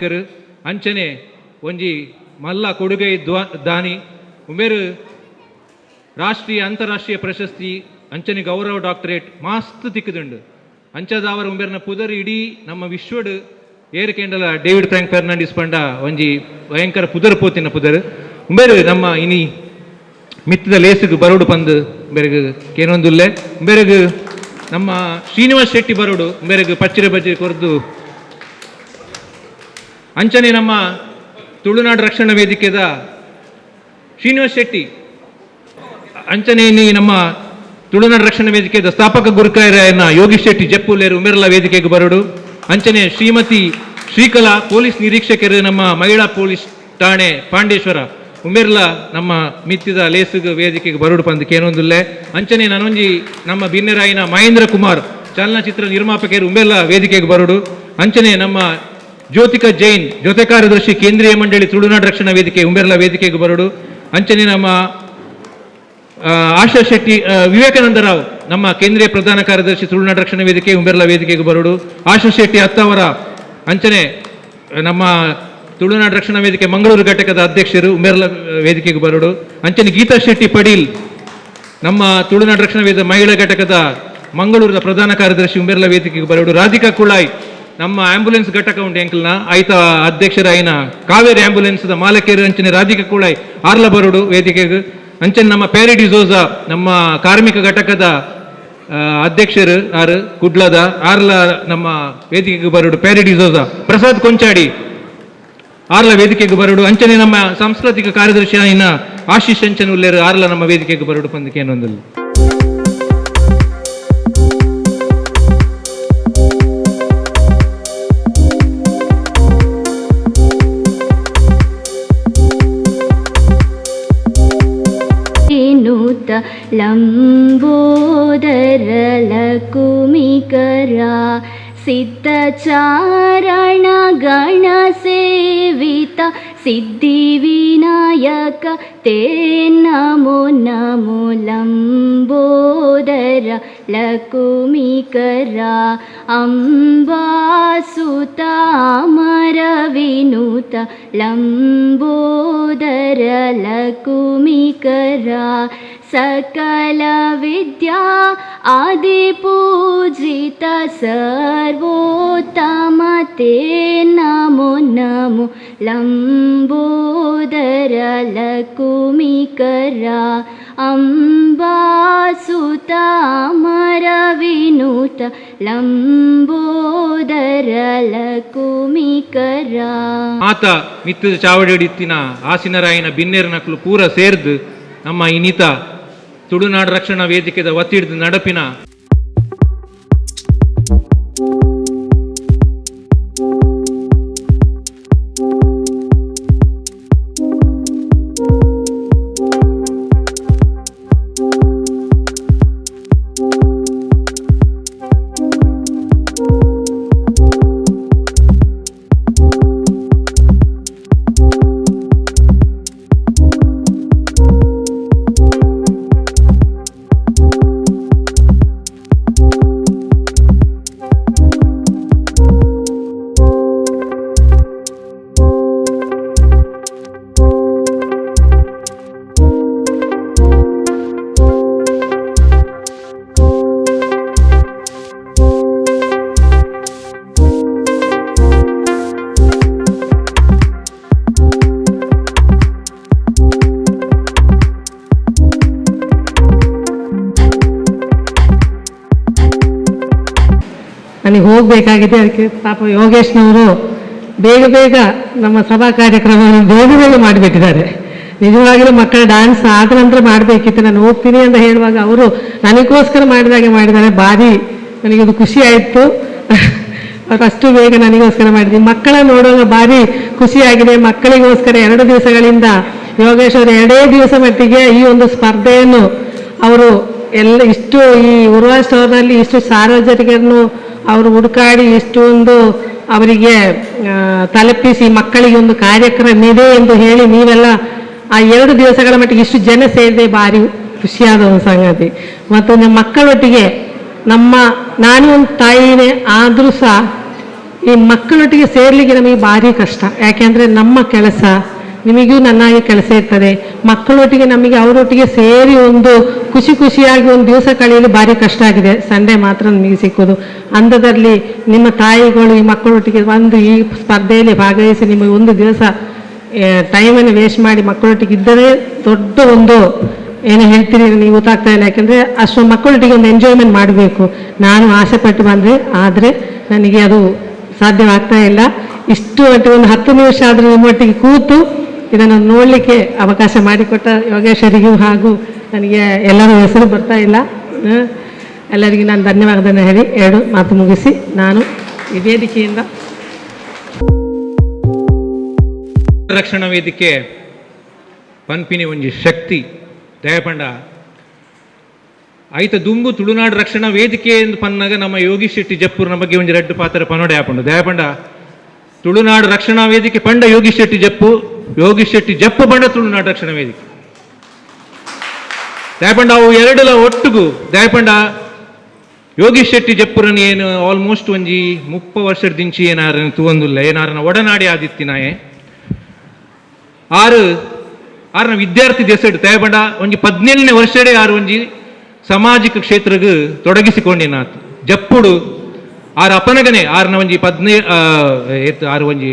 ನಿರ್ಮಾಪಕರು ಅಂಚನೆ ಒಂಜಿ ಮಲ್ಲ ಕೊಡುಗೆ ದಾನಿ ಉಮೇರು ರಾಷ್ಟ್ರೀಯ ಅಂತಾರಾಷ್ಟ್ರೀಯ ಪ್ರಶಸ್ತಿ ಅಂಚನೆ ಗೌರವ ಡಾಕ್ಟರೇಟ್ ಮಸ್ತ್ ತಿಕ್ಕುದುಂಡು. ಅಂಚದಾವರ ಉಂಬೆರ್ನ ಪುದರ್ ಇಡೀ ನಮ್ಮ ವಿಶ್ವಡ್ ಏರ್ ಕೇಂಡಲ ಡೇವಿಡ್ ಫ್ರಾಂಕ್ ಫೆರ್ನಾಂಡಿಸ್ ಪಂಡ ಒಂಜಿ ಭಯಂಕರ ಪುದರ್ ಪೋತಿನ ಪುದರ್. ಉಂಬೆರು ನಮ್ಮ ಇನಿ ಮಿತ್ತದ ಲೇಸುಗು ಬರೋಡು ಪಂದು ಉಂಬೆರೆಗ್ ಕೇನೊಂದುಲ್ಲೆ. ಉಂಬೆರೆಗ್ ನಮ್ಮ ಶ್ರೀನಿವಾಸ್ ಶೆಟ್ಟಿ ಬರೋಡು ಉಂಬೆರೆಗ್ ಪಚ್ಚಿರ ಬಜ್ಜಿ ಕೊರ್ದು. ಅಂಚನೆ ನಮ್ಮ ತುಳುನಾಡು ರಕ್ಷಣಾ ವೇದಿಕೆದ ಶ್ರೀನಿವಾಸ್ ಶೆಟ್ಟಿ ಅಂಚನೆ ನಮ್ಮ ತುಳುನಾಡು ರಕ್ಷಣಾ ವೇದಿಕೆದ ಸ್ಥಾಪಕ ಗುರುಕಾಯರಾಯನ ಯೋಗೀಶ್ ಶೆಟ್ಟಿ ಜಪ್ಪುಲೇರು ಉಮೆರ್ಲ ವೇದಿಕೆಗೆ ಬರೋಡು. ಅಂಚನೆ ಶ್ರೀಮತಿ ಶ್ರೀಕಲಾ ಪೊಲೀಸ್ ನಿರೀಕ್ಷಕರು ನಮ್ಮ ಮಹಿಳಾ ಪೊಲೀಸ್ ಠಾಣೆ ಪಾಂಡೇಶ್ವರ ಉಮೆರ್ಲ ನಮ್ಮ ಮಿತ್ತಿದ ಲೇಸುಗು ವೇದಿಕೆಗೆ ಬರೋಡು ಪಂದು ಕೇನೊಂದುಲ್ಲೆ. ಅಂಚನೆ ನನೊಂಜಿ ನಮ್ಮ ಬಿನ್ನೆರಾಯಿನ ಮಹೇಂದ್ರ ಕುಮಾರ್ ಚಲನಚಿತ್ರ ನಿರ್ಮಾಪಕರು ಉಮೆರ್ಲ ವೇದಿಕೆಗೆ ಬರೋಡು. ಅಂಚನೆ ನಮ್ಮ ಜ್ಯೋತಿಕಾ ಜೈನ್ ಜೊತೆ ಕಾರ್ಯದರ್ಶಿ ಕೇಂದ್ರೀಯ ಮಂಡಳಿ ತುಳುನಾಡು ರಕ್ಷಣಾ ವೇದಿಕೆ ಉಮೆರ್ಲ ವೇದಿಕೆಗೆ ಬರೋಡು. ಅಂಚನೆ ನಮ್ಮ ಆಶಾ ಶೆಟ್ಟಿ ವಿವೇಕಾನಂದ ರಾವ್ ನಮ್ಮ ಕೇಂದ್ರೀಯ ಪ್ರಧಾನ ಕಾರ್ಯದರ್ಶಿ ತುಳುನಾಡು ರಕ್ಷಣಾ ವೇದಿಕೆ ಉಂಬೆರ್ಲ ವೇದಿಕೆಗೆ ಬರೋಡು. ಆಶಾ ಶೆಟ್ಟಿ ಅತ್ತಾವರ ಅಂಚನೆ ನಮ್ಮ ತುಳುನಾಡು ರಕ್ಷಣಾ ವೇದಿಕೆ ಮಂಗಳೂರು ಘಟಕದ ಅಧ್ಯಕ್ಷರು ಉಂಬೆರ್ಲ ವೇದಿಕೆಗೆ ಬರೋಡು. ಅಂಚನೆ ಗೀತಾ ಶೆಟ್ಟಿ ಪಡೀಲ್ ನಮ್ಮ ತುಳುನಾಡು ರಕ್ಷಣಾ ವೇದಿಕೆ ಮಹಿಳಾ ಘಟಕದ ಮಂಗಳೂರಿನ ಪ್ರಧಾನ ಕಾರ್ಯದರ್ಶಿ ಉಂಬೆರ್ಲ ವೇದಿಕೆಗೆ ಬರೋಡು. ರಾಧಿಕಾ ಕುಳಾಯ್ ನಮ್ಮ ಆಂಬ್ಯುಲೆನ್ಸ್ ಘಟಕ ಉಂಟು ಎಂಕಲ್ನ ಆಯ್ತ ಅಧ್ಯಕ್ಷರಾಯಿನ ಕಾವೇರಿ ಆಂಬ್ಯುಲೆನ್ಸ್ ಮಾಲಕರು ಅಂಚನೆ ರಾಧಿಕಾ ಕುಳಾಯ್ ಆರ್ಲ ಬರೋಡು ವೇದಿಕೆಗೆ. ಅಂಚನೆ ನಮ್ಮ ಪ್ಯಾರಿ ಡಿಸೋಜಾ ನಮ್ಮ ಕಾರ್ಮಿಕ ಘಟಕದ ಅಧ್ಯಕ್ಷರು ಆರು ಕುಡ್ಲದ ಆರ್ಲ ನಮ್ಮ ವೇದಿಕೆಗೆ ಬರೋಡು. ಪ್ಯಾರಿ ಡಿಸೋಜಾ ಪ್ರಸಾದ್ ಕೊಂಚಾಡಿ ಆರ್ಲ ವೇದಿಕೆಗೆ ಬರೋಡು. ಅಂಚನೆ ನಮ್ಮ ಸಾಂಸ್ಕೃತಿಕ ಕಾರ್ಯದರ್ಶಿ ಆಯಿನ ಆಶೀಶ್ ಅಂಚನ್ ಉಲ್ಲೇರು ಆರ್ಲ ನಮ್ಮ ವೇದಿಕೆಗೆ ಬರೋಡು ಪಂದಕ್ಕೆ ಏನೊಂದಿಲ್ಲ. लम्बोदर लकुमिकरा सिद्धचारण गणसेविता सिद्धिविनायक ते नमो नमो लम्बोदर लकुमिकरा अम्बासुतामरविनुत लम्बोदर लकुमिकरा सकल विद्या आदिपूजित सर्वोत्तम ते नमो नमो लम्बोदर लकुमिकरा अम्बासुतामरविनुत लम्बोदर लकुमिकरा. ಮಾತ ಮಿತ್ತದ ಚಾವಡಿ ಹಿಡಿತಿನ ಆಸಿನರಾಯಿನ ಬಿನ್ನೇರ ನಕಲು ಪೂರ ಸೇರ್ದು ನಮ್ಮ ಇನಿತ ತುಳುನಾಡು ರಕ್ಷಣಾ ವೇದಿಕೆದ ವತಿಡ್ದು ನಡಪಿನ ನನಗೆ ಹೋಗಬೇಕಾಗಿದೆ. ಅದಕ್ಕೆ ಪಾಪ ಯೋಗೇಶ್ನವರು ಬೇಗ ಬೇಗ ನಮ್ಮ ಸಭಾ ಕಾರ್ಯಕ್ರಮವನ್ನು ಬೇಗ ಬೇಗ ಮಾಡಿಬಿಟ್ಟಿದ್ದಾರೆ. ನಿಜವಾಗಲೂ ಮಕ್ಕಳ ಡ್ಯಾನ್ಸ್ ಆದ ನಂತರ ಮಾಡಬೇಕಿತ್ತು. ನಾನು ಹೋಗ್ತೀನಿ ಅಂತ ಹೇಳುವಾಗ ಅವರು ನನಗೋಸ್ಕರ ಮಾಡಿದಾಗೆ ಮಾಡಿದ್ದಾರೆ. ಭಾರಿ ನನಗಿದು ಖುಷಿ ಆಯಿತು. ಅವರು ಅಷ್ಟು ಬೇಗ ನನಗೋಸ್ಕರ ಮಾಡಿದ್ವಿ. ಮಕ್ಕಳ ನೋಡುವಾಗ ಭಾರಿ ಖುಷಿಯಾಗಿದೆ. ಮಕ್ಕಳಿಗೋಸ್ಕರ 2 ದಿವಸಗಳಿಂದ ಯೋಗೇಶ್ ಅವರು 2 ದಿವಸ ಮಟ್ಟಿಗೆ ಈ ಒಂದು ಸ್ಪರ್ಧೆಯನ್ನು ಅವರು ಎಲ್ಲ ಇಷ್ಟು ಈ ಉರ್ವಾ ಸ್ಟೋರ್ನಲ್ಲಿ ಇಷ್ಟು ಸಾರ್ವಜನಿಕರನ್ನು ಅವರು ಹುಡುಕಾಡಿ ಇಷ್ಟೊಂದು ಅವರಿಗೆ ತಲುಪಿಸಿ ಮಕ್ಕಳಿಗೆ ಒಂದು ಕಾರ್ಯಕ್ರಮ ಇದೆ ಎಂದು ಹೇಳಿ ನೀವೆಲ್ಲ ಆ 2 ದಿವಸಗಳ ಮಟ್ಟಿಗೆ ಇಷ್ಟು ಜನ ಸೇರಿದೆ, ಭಾರಿ ಖುಷಿಯಾದ ಒಂದು ಸಂಗತಿ. ಮತ್ತು ನಮ್ಮ ಮಕ್ಕಳೊಟ್ಟಿಗೆ ನಾನು ಒಂದು ತಾಯಿನೇ ಆದರೂ ಸಹ ಈ ಮಕ್ಕಳೊಟ್ಟಿಗೆ ಸೇರಲಿಕ್ಕೆ ನಮಗೆ ಭಾರಿ ಕಷ್ಟ. ಯಾಕೆಂದರೆ ನಮ್ಮ ಕೆಲಸ, ನಿಮಗೂ ನನ್ನಾಗಿ ಕೆಲಸ ಇರ್ತದೆ. ಮಕ್ಕಳೊಟ್ಟಿಗೆ ನಮಗೆ ಅವರೊಟ್ಟಿಗೆ ಸೇರಿ ಒಂದು ಖುಷಿ ಖುಷಿಯಾಗಿ ಒಂದು ದಿವಸ ಕಳೆಯಲು ಭಾರಿ ಕಷ್ಟ ಆಗಿದೆ. ಸಂಡೇ ಮಾತ್ರ ನಮಗೆ ಸಿಕ್ಕೋದು. ಅಂಥದ್ರಲ್ಲಿ ನಿಮ್ಮ ತಾಯಿಗಳು ಈ ಮಕ್ಕಳೊಟ್ಟಿಗೆ ಒಂದು ಈ ಸ್ಪರ್ಧೆಯಲ್ಲಿ ಭಾಗವಹಿಸಿ ನಿಮಗೆ ಒಂದು ದಿವಸ ಟೈಮನ್ನು ವೇಸ್ಟ್ ಮಾಡಿ ಮಕ್ಕಳೊಟ್ಟಿಗೆ ಇದ್ದರೆ ದೊಡ್ಡ ಒಂದು ಏನು ಹೇಳ್ತೀರಿ ನೀವು ಗೊತ್ತಾಗ್ತಾ ಇಲ್ಲ. ಯಾಕೆಂದರೆ ಅಷ್ಟು ಮಕ್ಕಳೊಟ್ಟಿಗೆ ಒಂದು ಎಂಜಾಯ್ಮೆಂಟ್ ಮಾಡಬೇಕು. ನಾನು ಆಸೆಪಟ್ಟು ಬಂದರೆ, ಆದರೆ ನನಗೆ ಅದು ಸಾಧ್ಯವಾಗ್ತಾ ಇಲ್ಲ. ಇಷ್ಟು ಮಟ್ಟಿಗೆ ಒಂದು 10 ನಿಮಿಷ ಆದರೂ ನಿಮ್ಮೊಟ್ಟಿಗೆ ಕೂತು ಇದನ್ನು ನೋಡಲಿಕ್ಕೆ ಅವಕಾಶ ಮಾಡಿಕೊಟ್ಟ ಯೋಗೇಶ್ವರಿಗೂ ಹಾಗೂ ನನಗೆ ಎಲ್ಲರ ಹೆಸರು ಬರ್ತಾ ಇಲ್ಲ, ಎಲ್ಲರಿಗೂ ನಾನು ಧನ್ಯವಾದವನ್ನು ಹೇಳಿ 2 ಮಾತು ಮುಗಿಸಿ ನಾನು ಈ ವೇದಿಕೆಯಿಂದ. ರಕ್ಷಣಾ ವೇದಿಕೆ ಪನ್ಪಿನಿ ಒಂಜಿ ಶಕ್ತಿ ದಯಪಂಡ ಐತ ದುಂಬು ತುಳುನಾಡು ರಕ್ಷಣಾ ವೇದಿಕೆ ಎಂದು ಪನ್ನಾಗ ನಮ್ಮ ಯೋಗೀಶ್ ಶೆಟ್ಟಿ ಜಪ್ಪೂರ್ನ ಬಗ್ಗೆ ಒಂಜಿ ರಡ್ಡು ಪಾತ್ರ ಪನೋಡೆ ಆಪುಂಡು. ದಯಪಂಡ ತುಳುನಾಡು ರಕ್ಷಣಾ ವೇದಿಕೆ ಪಂಡ ಯೋಗೀಶ್ ಶೆಟ್ಟಿ ಜಪ್ಪು, ಯೋಗೀಶ್ ಶೆಟ್ಟಿ ಜಪ್ಪು ಪಂಡ ತುಳುನಾಡು ರಕ್ಷಣಾ ವೇದಿಕೆ. ದಯಪಂಡ ಅವು ಎರಡುಲ ಒಟ್ಟುಗು ದಯಪಂಡ ಯೋಗೀಶ್ ಶೆಟ್ಟಿ ಜಪ್ಪುರನ್ ಏನು ಆಲ್ಮೋಸ್ಟ್ ಒಂಜಿ 30 ವರ್ಷದ ದಿಂಚಿ ಏನಾರನ ತೂವೊಂದುಲ್ಲ, ಏನಾರನ ಒಡನಾಡಿ ಆದಿತ್ತಿನಾಯೆ ಆರು ಆರನ ವಿದ್ಯಾರ್ಥಿ ದೆಸೆಡ್ ದಯಪಂಡ ಒಂಜಿ 17ನೇ ವರ್ಷಡೇ ಆರು ಒಂಜಿ ಸಾಮಾಜಿಕ ಕ್ಷೇತ್ರಗ್ ತೊಡಗಿಸಿಕೊಂಡಿನಾತ್ ಜಪ್ಪುಡು. ಆರು ಅಪನಗನೆ ಆರನ ಒಂಜಿ ಆರು ಒಂಜಿ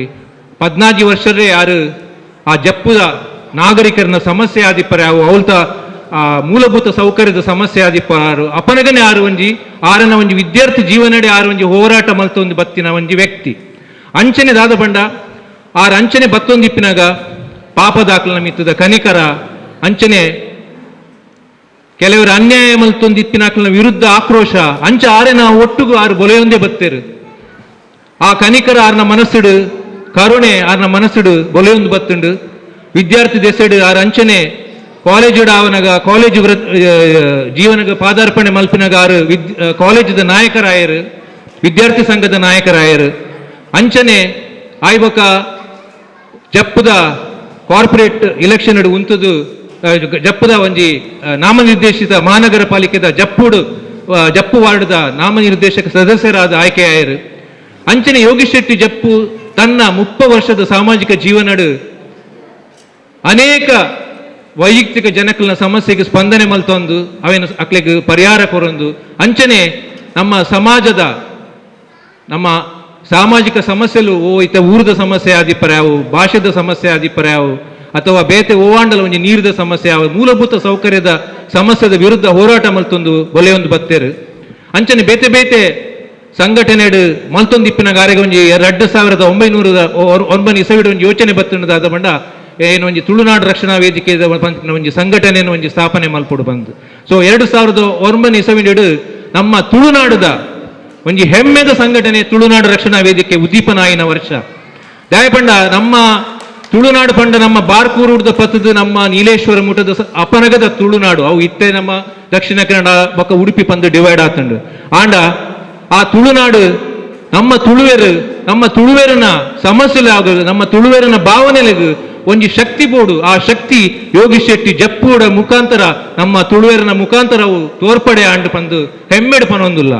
14 ವರ್ಷರೇ ಆರು ಆ ಜಪ್ಪುದ ನಾಗರಿಕರನ್ನ ಸಮಸ್ಯೆ ಆದಿಪ್ಪರೆ ಅವು ಅವಲ್ತ ಆ ಮೂಲಭೂತ ಸೌಕರ್ಯದ ಸಮಸ್ಯೆ ಆದಿಪ್ಪ ಆರು ಅಪನಗನೆ ಆರು ಒಂಜಿ ಆರನ ಒಂಜಿ ವಿದ್ಯಾರ್ಥಿ ಜೀವನಡೆ ಆರು ಒಂಜಿ ಹೋರಾಟ ಮಲ್ತೊಂದು ಬತ್ತಿನ ಒಂಜಿ ವ್ಯಕ್ತಿ. ಅಂಚನೆ ದಾದ ಪಂಡ ಆರು ಅಂಚನೆ ಬತ್ತೊಂದಿಪ್ಪಿನಾಗ ಪಾಪದಾಖಲ ಮಿತ್ತದ ಕನಿಕರ ಅಂಚನೆ ಕೆಲವರು ಅನ್ಯಾಯ ಮಲ್ತೊಂದಿಪ್ಪಿನಾಕಲ್ನ ವಿರುದ್ಧ ಆಕ್ರೋಶ ಅಂಚ ಆರೆ ನಾವು ಒಟ್ಟುಗು ಆರು ಬೊಲೆಯೊಂದೇ ಬತ್ತೇರು. ಆ ಕನಿಕರ ಆರ್ನ ಮನಸ್ಸುಡು ಕರುಣೆ ಆರ್ನ ಮನಸ್ಸುಡು ಬೊಲೆಯೊಂದು ಬತ್ತುಂಡು. ವಿದ್ಯಾರ್ಥಿ ದೆಸೆಡು ಆರು ಅಂಚನೆ ಕಾಲೇಜು ಆವನಾಗ ಕಾಲೇಜು ಜೀವನಗ ಪಾದಾರ್ಪಣೆ ಮಲ್ಪಿನಾಗ ಆರು ಕಾಲೇಜದ ನಾಯಕರಾಯರು, ವಿದ್ಯಾರ್ಥಿ ಸಂಘದ ನಾಯಕರಾಯರು. ಅಂಚನೆ ಆಯ್ಬಕ ಜಪ್ಪುದ ಕಾರ್ಪೊರೇಟ್ ಇಲೆಕ್ಷನ್ ಉಂತದು ಜಪ್ಪುದ ಒಂಜಿ ನಾಮನಿರ್ದೇಶಿತ ಮಹಾನಗರ ಪಾಲಿಕೆದ ಜಪ್ಪುಡು ಜಪ್ಪು ವಾರ್ಡ್ದ ನಾಮನಿರ್ದೇಶಕ ಸದಸ್ಯರಾದ ಆಯ್ಕೆಯಾಯರು. ಅಂಚನೆ ಯೋಗೀಶ್ ಶೆಟ್ಟಿ ಜಪ್ಪು ತನ್ನ 30 ವರ್ಷದ ಸಾಮಾಜಿಕ ಜೀವನಡು ಅನೇಕ ವೈಯಕ್ತಿಕ ಜನಕಲ್ನ ಸಮಸ್ಯೆಗೆ ಸ್ಪಂದನೆ ಮಲ್ತೊಂದು ಅವೇನು ಅಕ್ಲೆಗ್ ಪರಿಹಾರ ಕೊರೊಂದು ಅಂಚನೆ ನಮ್ಮ ಸಮಾಜದ ನಮ್ಮ ಸಾಮಾಜಿಕ ಸಮಸ್ಯೆಲು ಓ ಇತ್ತ ಊರದ ಸಮಸ್ಯೆ ಆದಿಪ್ಪರೆ ಅವು, ಭಾಷೆದ ಸಮಸ್ಯೆ ಆದಿಪ್ಪರೆ ಅವು, ಅಥವಾ ಬೇತೆ ಓವಾಂಡಲ ಒಂಜಿ ನೀರದ ಸಮಸ್ಯೆ ಅವು, ಮೂಲಭೂತ ಸೌಕರ್ಯದ ಸಮಸ್ಯೆದ ವಿರುದ್ಧ ಹೋರಾಟ ಮಲ್ತೊಂದು ಬೊಲೆಯೊಂದು ಬತ್ತೇರು. ಅಂಚನೆ ಬೇತೆ ಬೇತೆ ಸಂಘಟನೆಡು ಮಲ್ತೊಂದಿಪ್ಪಿನ ಗಾರೆಗೆ ಒಂಜಿ 2909 ಇಸವಿಡು ಒಂಜಿ ಯೋಚನೆ ಬತ್ತುಂಡದಾದ ಬಂಡ ಏನು ಒಂಜಿ ತುಳುನಾಡು ರಕ್ಷಣಾ ವೇದಿಕೆ ಒಂಜಿ ಸಂಘಟನೆಯನ್ನು ಒಂಜಿ ಸ್ಥಾಪನೆ ಮಲ್ಪೊಡು ಬಂದು. ಸೊ 2009 ಇಸವಿಡು ನಮ್ಮ ತುಳುನಾಡುದ ಒಂಜಿ ಹೆಮ್ಮೆದ ಸಂಘಟನೆ ತುಳುನಾಡು ರಕ್ಷಣಾ ವೇದಿಕೆ ಉದ್ದೀಪನಾಯಿನ ವರ್ಷ. ದಯಪಂಡ ನಮ್ಮ ತುಳುನಾಡು ಪಂಡ ನಮ್ಮ ಬಾರ್ಕೂರುದ ಪತ್ತದ ನಮ್ಮ ನೀಲೇಶ್ವರ ಮುಠದ ಅಪನಗದ ತುಳುನಾಡು ಅವು ಇತ್ತೆ ನಮ್ಮ ದಕ್ಷಿಣ ಕನ್ನಡ ಬೊಕ್ಕ ಉಡುಪಿ ಪಂದು ಡಿವೈಡ್ ಆತಂಡು. ಆಂಡ ಆ ತುಳುನಾಡು ನಮ್ಮ ತುಳುವೆರು ನಮ್ಮ ತುಳುವೆರನ ಸಮಸ್ಯೆಲಾಗದು ನಮ್ಮ ತುಳುವೆರನ ಭಾವನೆಲೆಗು ಒಂಜಿ ಶಕ್ತಿ ಬೋಡು. ಆ ಶಕ್ತಿ ಯೋಗೀಶ್ ಶೆಟ್ಟಿ ಜಪ್ಪುಡ ಮುಖಾಂತರ ನಮ್ಮ ತುಳುವೆರನ ಮುಖಾಂತರ ಅವು ತೋರ್ಪಡೆ ಆಂಡು ಪಂದು ಹೆಮ್ಮೆಡು ಪನೊಂದುಲ್ಲ.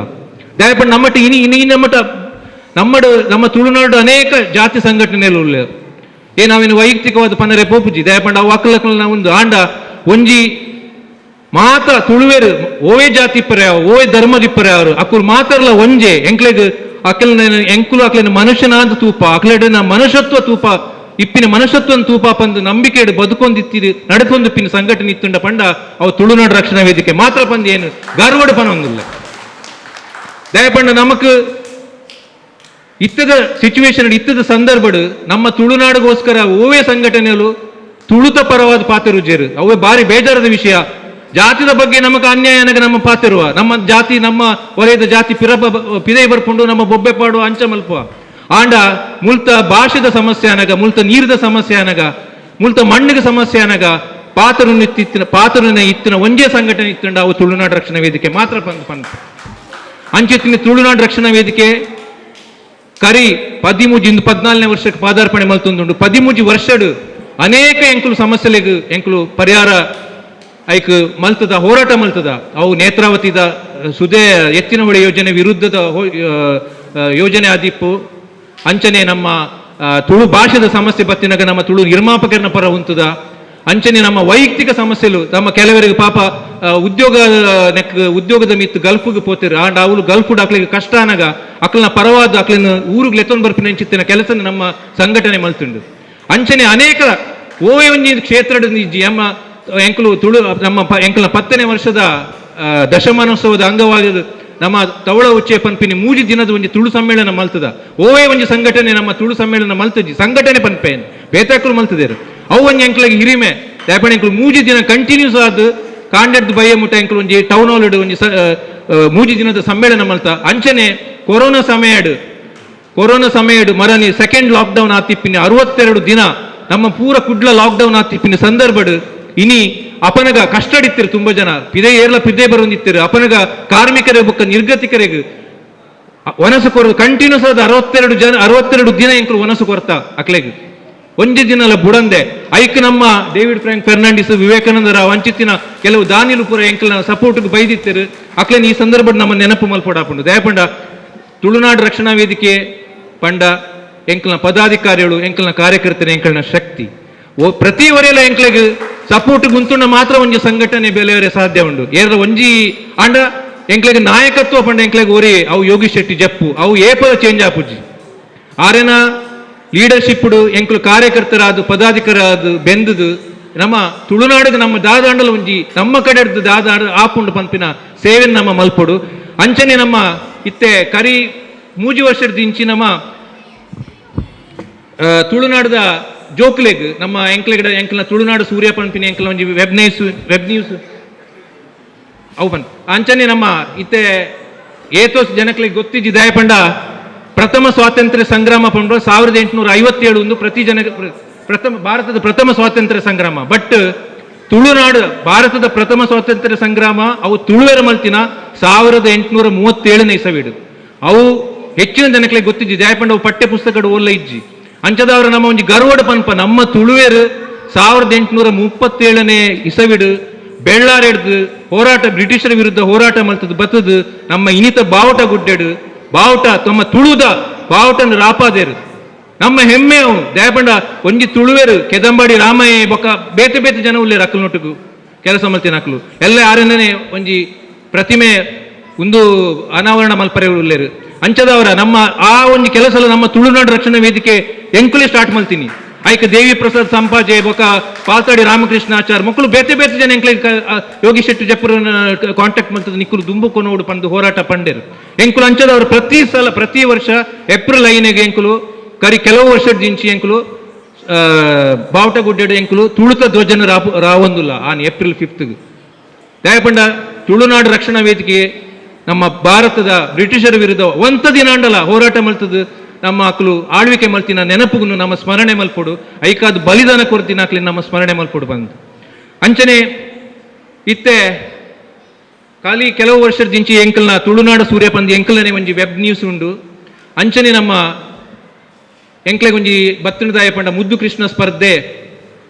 ದಯಪಂಡ ನಮ್ಮಟ ಇನಿ ಇನಿ ನಮ್ಮಟ ನಮ್ಮಡು ನಮ್ಮ ತುಳುನಾಡು ಅನೇಕ ಜಾತಿ ಸಂಘಟನೆಗಳು ಉಳ್ಳೆ ಏ ನಾವಿನ್ನು ವೈಯಕ್ತಿಕವಾದ ಪನರೆ ಪೋಪುಜಿ. ದಯಪಂಡ ಅವು ಅಕ್ಕಲಕ್ಕಲ್ನ ಒಂದು ಆಂಡ ಒಂಜಿ ಮಾತ್ರ ತುಳುವೆರು ಓವೇ ಜಾತಿ ಇಪ್ಪರೆ ಓವೇ ಧರ್ಮದಿಪ್ಪರೆ ಅವರು ಅಕ್ಕುಲ್ ಮಾತ್ರಲ್ಲ ಒಂಜೆ ಎಂಕ್ಲೆಗ್ ಅಕ್ಕಲ್ನ ಎಂಕುಲು ಅಕ್ಲೆನ ಮನುಷ್ಯನಾದ ತೂಪ ಅಕ್ಲೆಡಿನ ಮನುಷ್ಯತ್ವ ತೂಪ ಇಪ್ಪಿನ ಮನುಷ್ಯತ್ವ ತೂಪ ಪಂದು ನಂಬಿಕೆಡು ಬದುಕೊಂದಿತ್ತಿರು ನಡ್ಕೊಂದಿಪ್ಪಿನ ಸಂಘಟನೆ ಇತ್ತುಂಡ ಪಂಡ ಅವು ತುಳುನಾಡು ರಕ್ಷಣಾ ವೇದಿಕೆ ಮಾತ್ರ ಪಂದು ಏನು ಗರ್ವಡು ಪನೊಂದಿಲ್ಲ. ದಯಪಂಡ ನಮಕ್ ಇತ್ತದ ಸಿಚುವೇಶನ್ ಇತ್ತದ ಸಂದರ್ಭಡು ನಮ್ಮ ತುಳುನಾಡಿಗೋಸ್ಕರ ಓವೇ ಸಂಘಟನೆಗಳು ತುಳುತ ಪರವಾದ ಪಾತಿರುಜೇರು ಅವೇ ಬಾರಿ ಬೇಜಾರದ ವಿಷಯ. ಜಾತಿದ ಬಗ್ಗೆ ನಮಗ ಅನ್ಯಾಯ ಅನಗ ನಮ್ಮ ಪಾತಿರುವ ನಮ್ಮ ಜಾತಿ ನಮ್ಮ ವಲಯದ ಜಾತಿ ಪಿರಬ ಪಿದೈ ಬರ್ಪುಂಡು ನಮ್ಮ ಬೊಬ್ಬೆ ಪಾಡುವ ಅಂಚ ಮಲ್ಪುವ ಆಂಡ ಮುಲ್ತ ಭಾಷೆದ ಸಮಸ್ಯೆ ಅನಗ ಮುಲ್ತ ನೀರದ ಸಮಸ್ಯೆ ಅನಗ ಮುಲ್ತ ಮಣ್ಣಿಗೆ ಸಮಸ್ಯೆ ಅನಗ ಪಾತ್ರನ ಇತ್ತಿನ ಪಾತ್ರನ ಇತ್ತಿನ ಒಂಜೇ ಸಂಘಟನೆ ಇತ್ತುಂಡ ಅವು ತುಳುನಾಡು ರಕ್ಷಣಾ ವೇದಿಕೆ ಮಾತ್ರ ಪಂದ್ ಪಂದ್ ಅಂಚಿತ್ತಿನ ತುಳುನಾಡು ರಕ್ಷಣಾ ವೇದಿಕೆ ಕರಿ 13 14ನೇ ವರ್ಷಕ್ಕೆ ಪಾದಾರ್ಪಣೆ ಮಲ್ತೊಂದುಂಡು. 13 ವರ್ಷಡು ಅನೇಕ ಎಂಕುಲು ಸಮಸ್ಯೆಲೆಗ್ ಎಂಕುಲು ಪರಿಹಾರ ಐಕ್ ಮಲ್ತದ ಹೋರಾಟ ಮಲ್ತದ ಅವು ನೇತ್ರಾವತಿದ ಸುದೇ ಎತ್ತಿನ ಹೊಳೆ ಯೋಜನೆ ವಿರುದ್ಧದ ಯೋಜನೆ ಆದಿಪ್ಪು ಅಂಚನೆ ನಮ್ಮ ತುಳು ಭಾಷೆದ ಸಮಸ್ಯೆ ಬತ್ತಿನಾಗ ನಮ್ಮ ತುಳು ನಿರ್ಮಾಪಕರನ ಪರ ಉಂತುದ. ಅಂಚನೆ ನಮ್ಮ ವೈಯಕ್ತಿಕ ಸಮಸ್ಯೆಲು ನಮ್ಮ ಕೆಲವರಿಗೆ ಪಾಪ ಉದ್ಯೋಗ ನೆಕ್ ಉದ್ಯೋಗದ ಮಿತ್ತು ಗಲ್ಫ್ಗೆ ಪೋತಿರು ಆಂಡ ಅವಳು ಗಲ್ಫ್ ಅಕ್ಲಿಗೆ ಕಷ್ಟ ಅನಗ ಅಕ್ಲನ ಪರವಾದ ಅಕ್ಲಿನ ಊರಿಗೆ ಲೆತ್ತೊಂದು ಬರ್ಪಿನ ಅಂಚಿತ್ತಿನ ಕೆಲಸ ನಮ್ಮ ಸಂಘಟನೆ ಮಲ್ತುಂಡು. ಅಂಚನೆ ಅನೇಕ ಓವೇ ಒಂಜಿ ಕ್ಷೇತ್ರದ ನಮ್ಮ ಎಂಕಲು ತುಳು ನಮ್ಮ ಎಂಕಲ್ನ 10ನೇ ವರ್ಷದ ದಶಮಾನೋತ್ಸವದ ಅಂಗವಾಗಿ ನಮ್ಮ ತವಳ ಉಚ್ಚೆ ಪನ್ಪಿನಿ 3 ದಿನದ ಒಂಜಿ ತುಳು ಸಮ್ಮೇಳನ ಮಲ್ತದ. ಓವೇ ಒಂಜಿ ಸಂಘಟನೆ ನಮ್ಮ ತುಳು ಸಮ್ಮೇಳನ ಮಲ್ತಜಿ ಸಂಘಟನೆ ಪನ್ಪೇನ್ ಬೇತಾಕ್ಲು ಮಲ್ತದೇರು ಅವು ಒಂಜಿ ಎಂಕ್ಲಗೆ ಹಿರಿಮೆ ದಾಪಣ ಎಂಕಲು 3 ದಿನ ಕಂಟಿನ್ಯೂಸ್ ಆದ್ ಕಾಂಡೆಡ್ದು ಬಯ್ಯ ಮುಟ್ಟ ಎಂಕಲು ಒಂಜಿ ಟೌನ್ ಹಾಲ್ ಒಂಜಿ 3 ದಿನದ ಸಮ್ಮೇಳನ ಮಲ್ತ. ಅಂಚನೆ ಕೊರೋನಾ ಸಮಯಡ್ ಮರನಿ ಸೆಕೆಂಡ್ ಲಾಕ್ಡೌನ್ ಆತಿಪ್ಪಿನಿ 62 ದಿನ ನಮ್ಮ ಪೂರ ಕುಡ್ಲ ಲಾಕ್ಡೌನ್ ಆತಿಪ್ಪಿನ ಸಂದರ್ಭಡ್ ಇನಿ ಅಪನಗ ಕಷ್ಟಡಿತ್ತಿರು ತುಂಬಾ ಜನ ಪಿದೆ ಏರ್ಲ ಪಿದೆ ಬರೋಂದಿತ್ತಿರು ಅಪನಗ ಕಾರ್ಮಿಕರೇ ಬೊಕ್ಕ ನಿರ್ಗತಿಕರಿಗೆ ವನಸು ಕೊರ ಕಂಟಿನ್ಯೂಸ್ ಆದ 62 ದಿನ ಎಂಕಲು ವನಸು ಕೊರ್ತ ಅಕ್ಲೆಗ್ ಒಂಜಿ ದಿನಲ ಬುಡಂದೆ ಐಕ್ ನಮ್ಮ ಡೇವಿಡ್ ಫ್ರಾಂಕ್ ಫೆರ್ನಾಂಡಿಸ್ ವಿವೇಕಾನಂದ ರಾವ್ ಅಂಚಿತ್ತಿನ ಕೆಲವು ದಾನಿಲು ಪೂರ ಎಂಕಲ್ನ ಸಪೋರ್ಟ್ಗೆ ಬೈದಿತ್ತಿರು ಅಕ್ಲೇನ್ ಈ ಸಂದರ್ಭಡ್ ನಮ್ಮ ನೆನಪು ಮಲ್ಪೊಡಾಪುಂಡು. ದಯಪಂಡ ತುಳುನಾಡು ರಕ್ಷಣಾ ವೇದಿಕೆ ಪಂಡ ಎಂಕಲ್ನ ಪದಾಧಿಕಾರಿಗಳು ಎಂಕಲ್ನ ಕಾರ್ಯಕರ್ತರು ಎಂಕಲ್ನ ಶಕ್ತಿ ಪ್ರತಿ ವರೆಯಲ ಎಂಕ್ಲೆಗ್ ಸಪೋರ್ಟ್ ಗುಂತುಂಡ ಮಾತ್ರ ಒಂಜಿ ಸಂಘಟನೆ ಬೆಲೆಯವರೆ ಸಾಧ್ಯ ಉಂಡು. ಏರ ಒಂಜಿ ಅಂಡ ಎಂಕ್ಲೆಗ್ ನಾಯಕತ್ವ ಪಂಡ ಎಂಕ್ಲೆಗ್ ಒರಿ ಅವು ಯೋಗೀಶ್ ಶೆಟ್ಟಿ ಜಪ್ಪು ಅವು ಏಪದ ಚೇಂಜ್ ಆಪುಜಿ ಆರೆನ ಲೀಡರ್ಶಿಪ್ ಎಂಕ್ಲು ಕಾರ್ಯಕರ್ತರಾದ ಪದಾಧಿಕಾರಾದ ಬೆಂದುದು ನಮ್ಮ ತುಳುನಾಡಿಗೆ ನಮ್ಮ ದಾದಾಂಡಲ ಒಂಜಿ ನಮ್ಮ ಕಡೆ ದಾದಾಂಡ ಆಪುಂಡು ಪನ್ಪಿನ ಸೇವೆ ನಮ್ಮ ಮಲ್ಪೊಡು. ಅಂಚನೆ ನಮ್ಮ ಇತ್ತೆ ಕರಿ 3 ವರ್ಷದ ಇಂಚಿ ನಮ್ಮ ತುಳುನಾಡದ ಜೋಕ್ಲೆಗ್ ನಮ್ಮ ಎಂಕ್ಲೆಗಡ ಎಂಕ್ಲ ತುಳುನಾಡು ಸೂರ್ಯ ಪನ್ಪಿನ ಎಂಕ್ಲ ಒಂಜಿ ವೆಬ್ ನ್ಯೂಸ್ ಅವು ಪನ್ ಅಂಚನೆ ನಮ್ಮ ಇತ್ತೆ ಏತೋಸ್ ಜನಕ್ಲೆಗ್ ಗೊತ್ತಿಜ್ಜಿ ದಯಪಂಡ ಪ್ರಥಮ ಸ್ವಾತಂತ್ರ್ಯ ಸಂಗ್ರಾಮ ಪಂಡ 1857 ಒಂದು ಪ್ರತಿ ಜನ ಪ್ರಥಮ ಭಾರತದ ಪ್ರಥಮ ಸ್ವಾತಂತ್ರ್ಯ ಸಂಗ್ರಾಮ. ಬಟ್ ತುಳುನಾಡು ಭಾರತದ ಪ್ರಥಮ ಸ್ವಾತಂತ್ರ್ಯ ಸಂಗ್ರಾಮ ಅವು ತುಳುವೆರ ಮಲ್ತಿನ 1837ನೇ ಇಸವಿಡು ಅವು ಹೆಚ್ಚಿನ ಜನಕ್ಲೆಗ್ ಗೊತ್ತಿಜ್ಜಿ ದಯಪಂಡ ಅವು ಪಠ್ಯ ಪುಸ್ತಕಡು ಓಲ್ಲ ಇಜ್ಜಿ. ಅಂಚದವರ ನಮ್ಮ ಒಂಜಿ ಗರ್ವಡ ಪನ್ಪ ನಮ್ಮ ತುಳುವೆರು 1837ನೇ ಇಸವಿಡು ಬೆಳ್ಳಾರೆಡ್ದು ಹೋರಾಟ ಬ್ರಿಟಿಷರ ವಿರುದ್ಧ ಹೋರಾಟ ಮಲ್ತದ್ದು ಬತ್ತದು ನಮ್ಮ ಇನಿತ ಬಾವುಟ ಗುಡ್ಡೆಡು ಬಾವುಟ ತಮ್ಮ ತುಳುದ ಬಾವುಟನ ರಾಪಾದೇರು ನಮ್ಮ ಹೆಮ್ಮೆ ಅವು ದಯಪಂಡ ಒಂಜಿ ತುಳುವೆರು ಕೆದಂಬಾಡಿ ರಾಮಯ್ಯ ಬೊಕ್ಕ ಬೇತೆ ಬೇತೆ ಜನ ಉಲ್ಲೇರು ಅಕ್ಕಲು ನೊಟ್ಟುಗು ಕೆಲಸ ಮಲ್ತಿನ ಅಕ್ಕಲು ಎಲ್ಲ ಯಾರನ್ನೇ ಒಂಜಿ ಪ್ರತಿಮೆ ಒಂದು ಅನಾವರಣ ಮಲ್ಪರೆ ಉಲ್ಲೇರು. ಅಂಚದವರ ನಮ್ಮ ಆ ಒಂಜಿ ಕೆಲಸ ನಮ್ಮ ತುಳುನಾಡು ರಕ್ಷಣಾ ವೇದಿಕೆ ಎಂಕುಲೆ ಸ್ಟಾರ್ಟ್ ಮಲ್ತೀನಿ ಐಕ ದೇವಿ ಪ್ರಸಾದ್ ಸಂಪಾಜೆ ಬೊಕ್ಕ ಪಾಲ್ತಾಡಿ ರಾಮಕೃಷ್ಣ ಆಚಾರ್ ಮಕ್ಕಳು ಬೇತೆ ಬೇತೆ ಜನ ಎಂಕ್ಲೆ ಯೋಗಿ ಶೆಟ್ಟಿ ಜಪ್ಪುರನ ಕಾಂಟ್ಯಾಕ್ಟ್ ಮಲ್ತದ ನಿಕ್ಕುಲು ದುಂಬು ಕೊನೋಡು ಪಂದು ಹೋರಾಟ ಪಂಡೇರು ಎಂಕುಲು ಅಂಚದವರು ಪ್ರತಿ ಸಲ ಪ್ರತಿ ವರ್ಷ ಏಪ್ರಿಲ್ 5ಗೆ ಎಂಕುಲು ಕರಿ ಕೆಲವು ವರ್ಷದ ಇಂಚಿ ಎಂಕುಲು ಬಾವುಟಗುಡ್ಡೆಡು ಎಂಕುಲು ತುಳುತ ಧ್ವಜನ ರಾವೊಂದುಲ್ಲ ಆನ್ ಏಪ್ರಿಲ್ 5ಗೆ. ದಯಪಂಡ ತುಳುನಾಡು ರಕ್ಷಣಾ ವೇದಿಕೆ ನಮ್ಮ ಭಾರತದ ಬ್ರಿಟಿಷರ ವಿರುದ್ಧ ಒಂತ ದಿನಾಂಡಲ ಹೋರಾಟ ಮಲ್ತದು ನಮ್ಮ ಅಕ್ಲು ಆಳ್ವಿಕೆ ಮಲ್ತಿನ ನೆನಪುಗುನು ನಮ್ಮ ಸ್ಮರಣೆ ಮಲ್ಪೊಡು ಐಕಾದ ಬಲಿದಾನ ಕೊರ್ತಿನ ಅಕ್ಲಿ ನಮ್ಮ ಸ್ಮರಣೆ ಮಲ್ಪೊಡು ಬಂದು. ಅಂಚನೆ ಇತ್ತೆ ಖಾಲಿ ಕೆಲವು ವರ್ಷದ ದಿಂಚಿ ಎಂಕಲ್ನ ತುಳುನಾಡು ಸೂರ್ಯಪಂದಿ ಎಂಕಲ್ನೇ ಒಂಜಿ ವೆಬ್ ನ್ಯೂಸ್ ಉಂಡು. ಅಂಚನೆ ನಮ್ಮ ಎಂಕ್ಲೆಗ್ ಒಂಜಿ ಬತ್ತಿನದಾಯ ಪಂಡ ಮುದ್ದು ಕೃಷ್ಣ ಸ್ಪರ್ಧೆ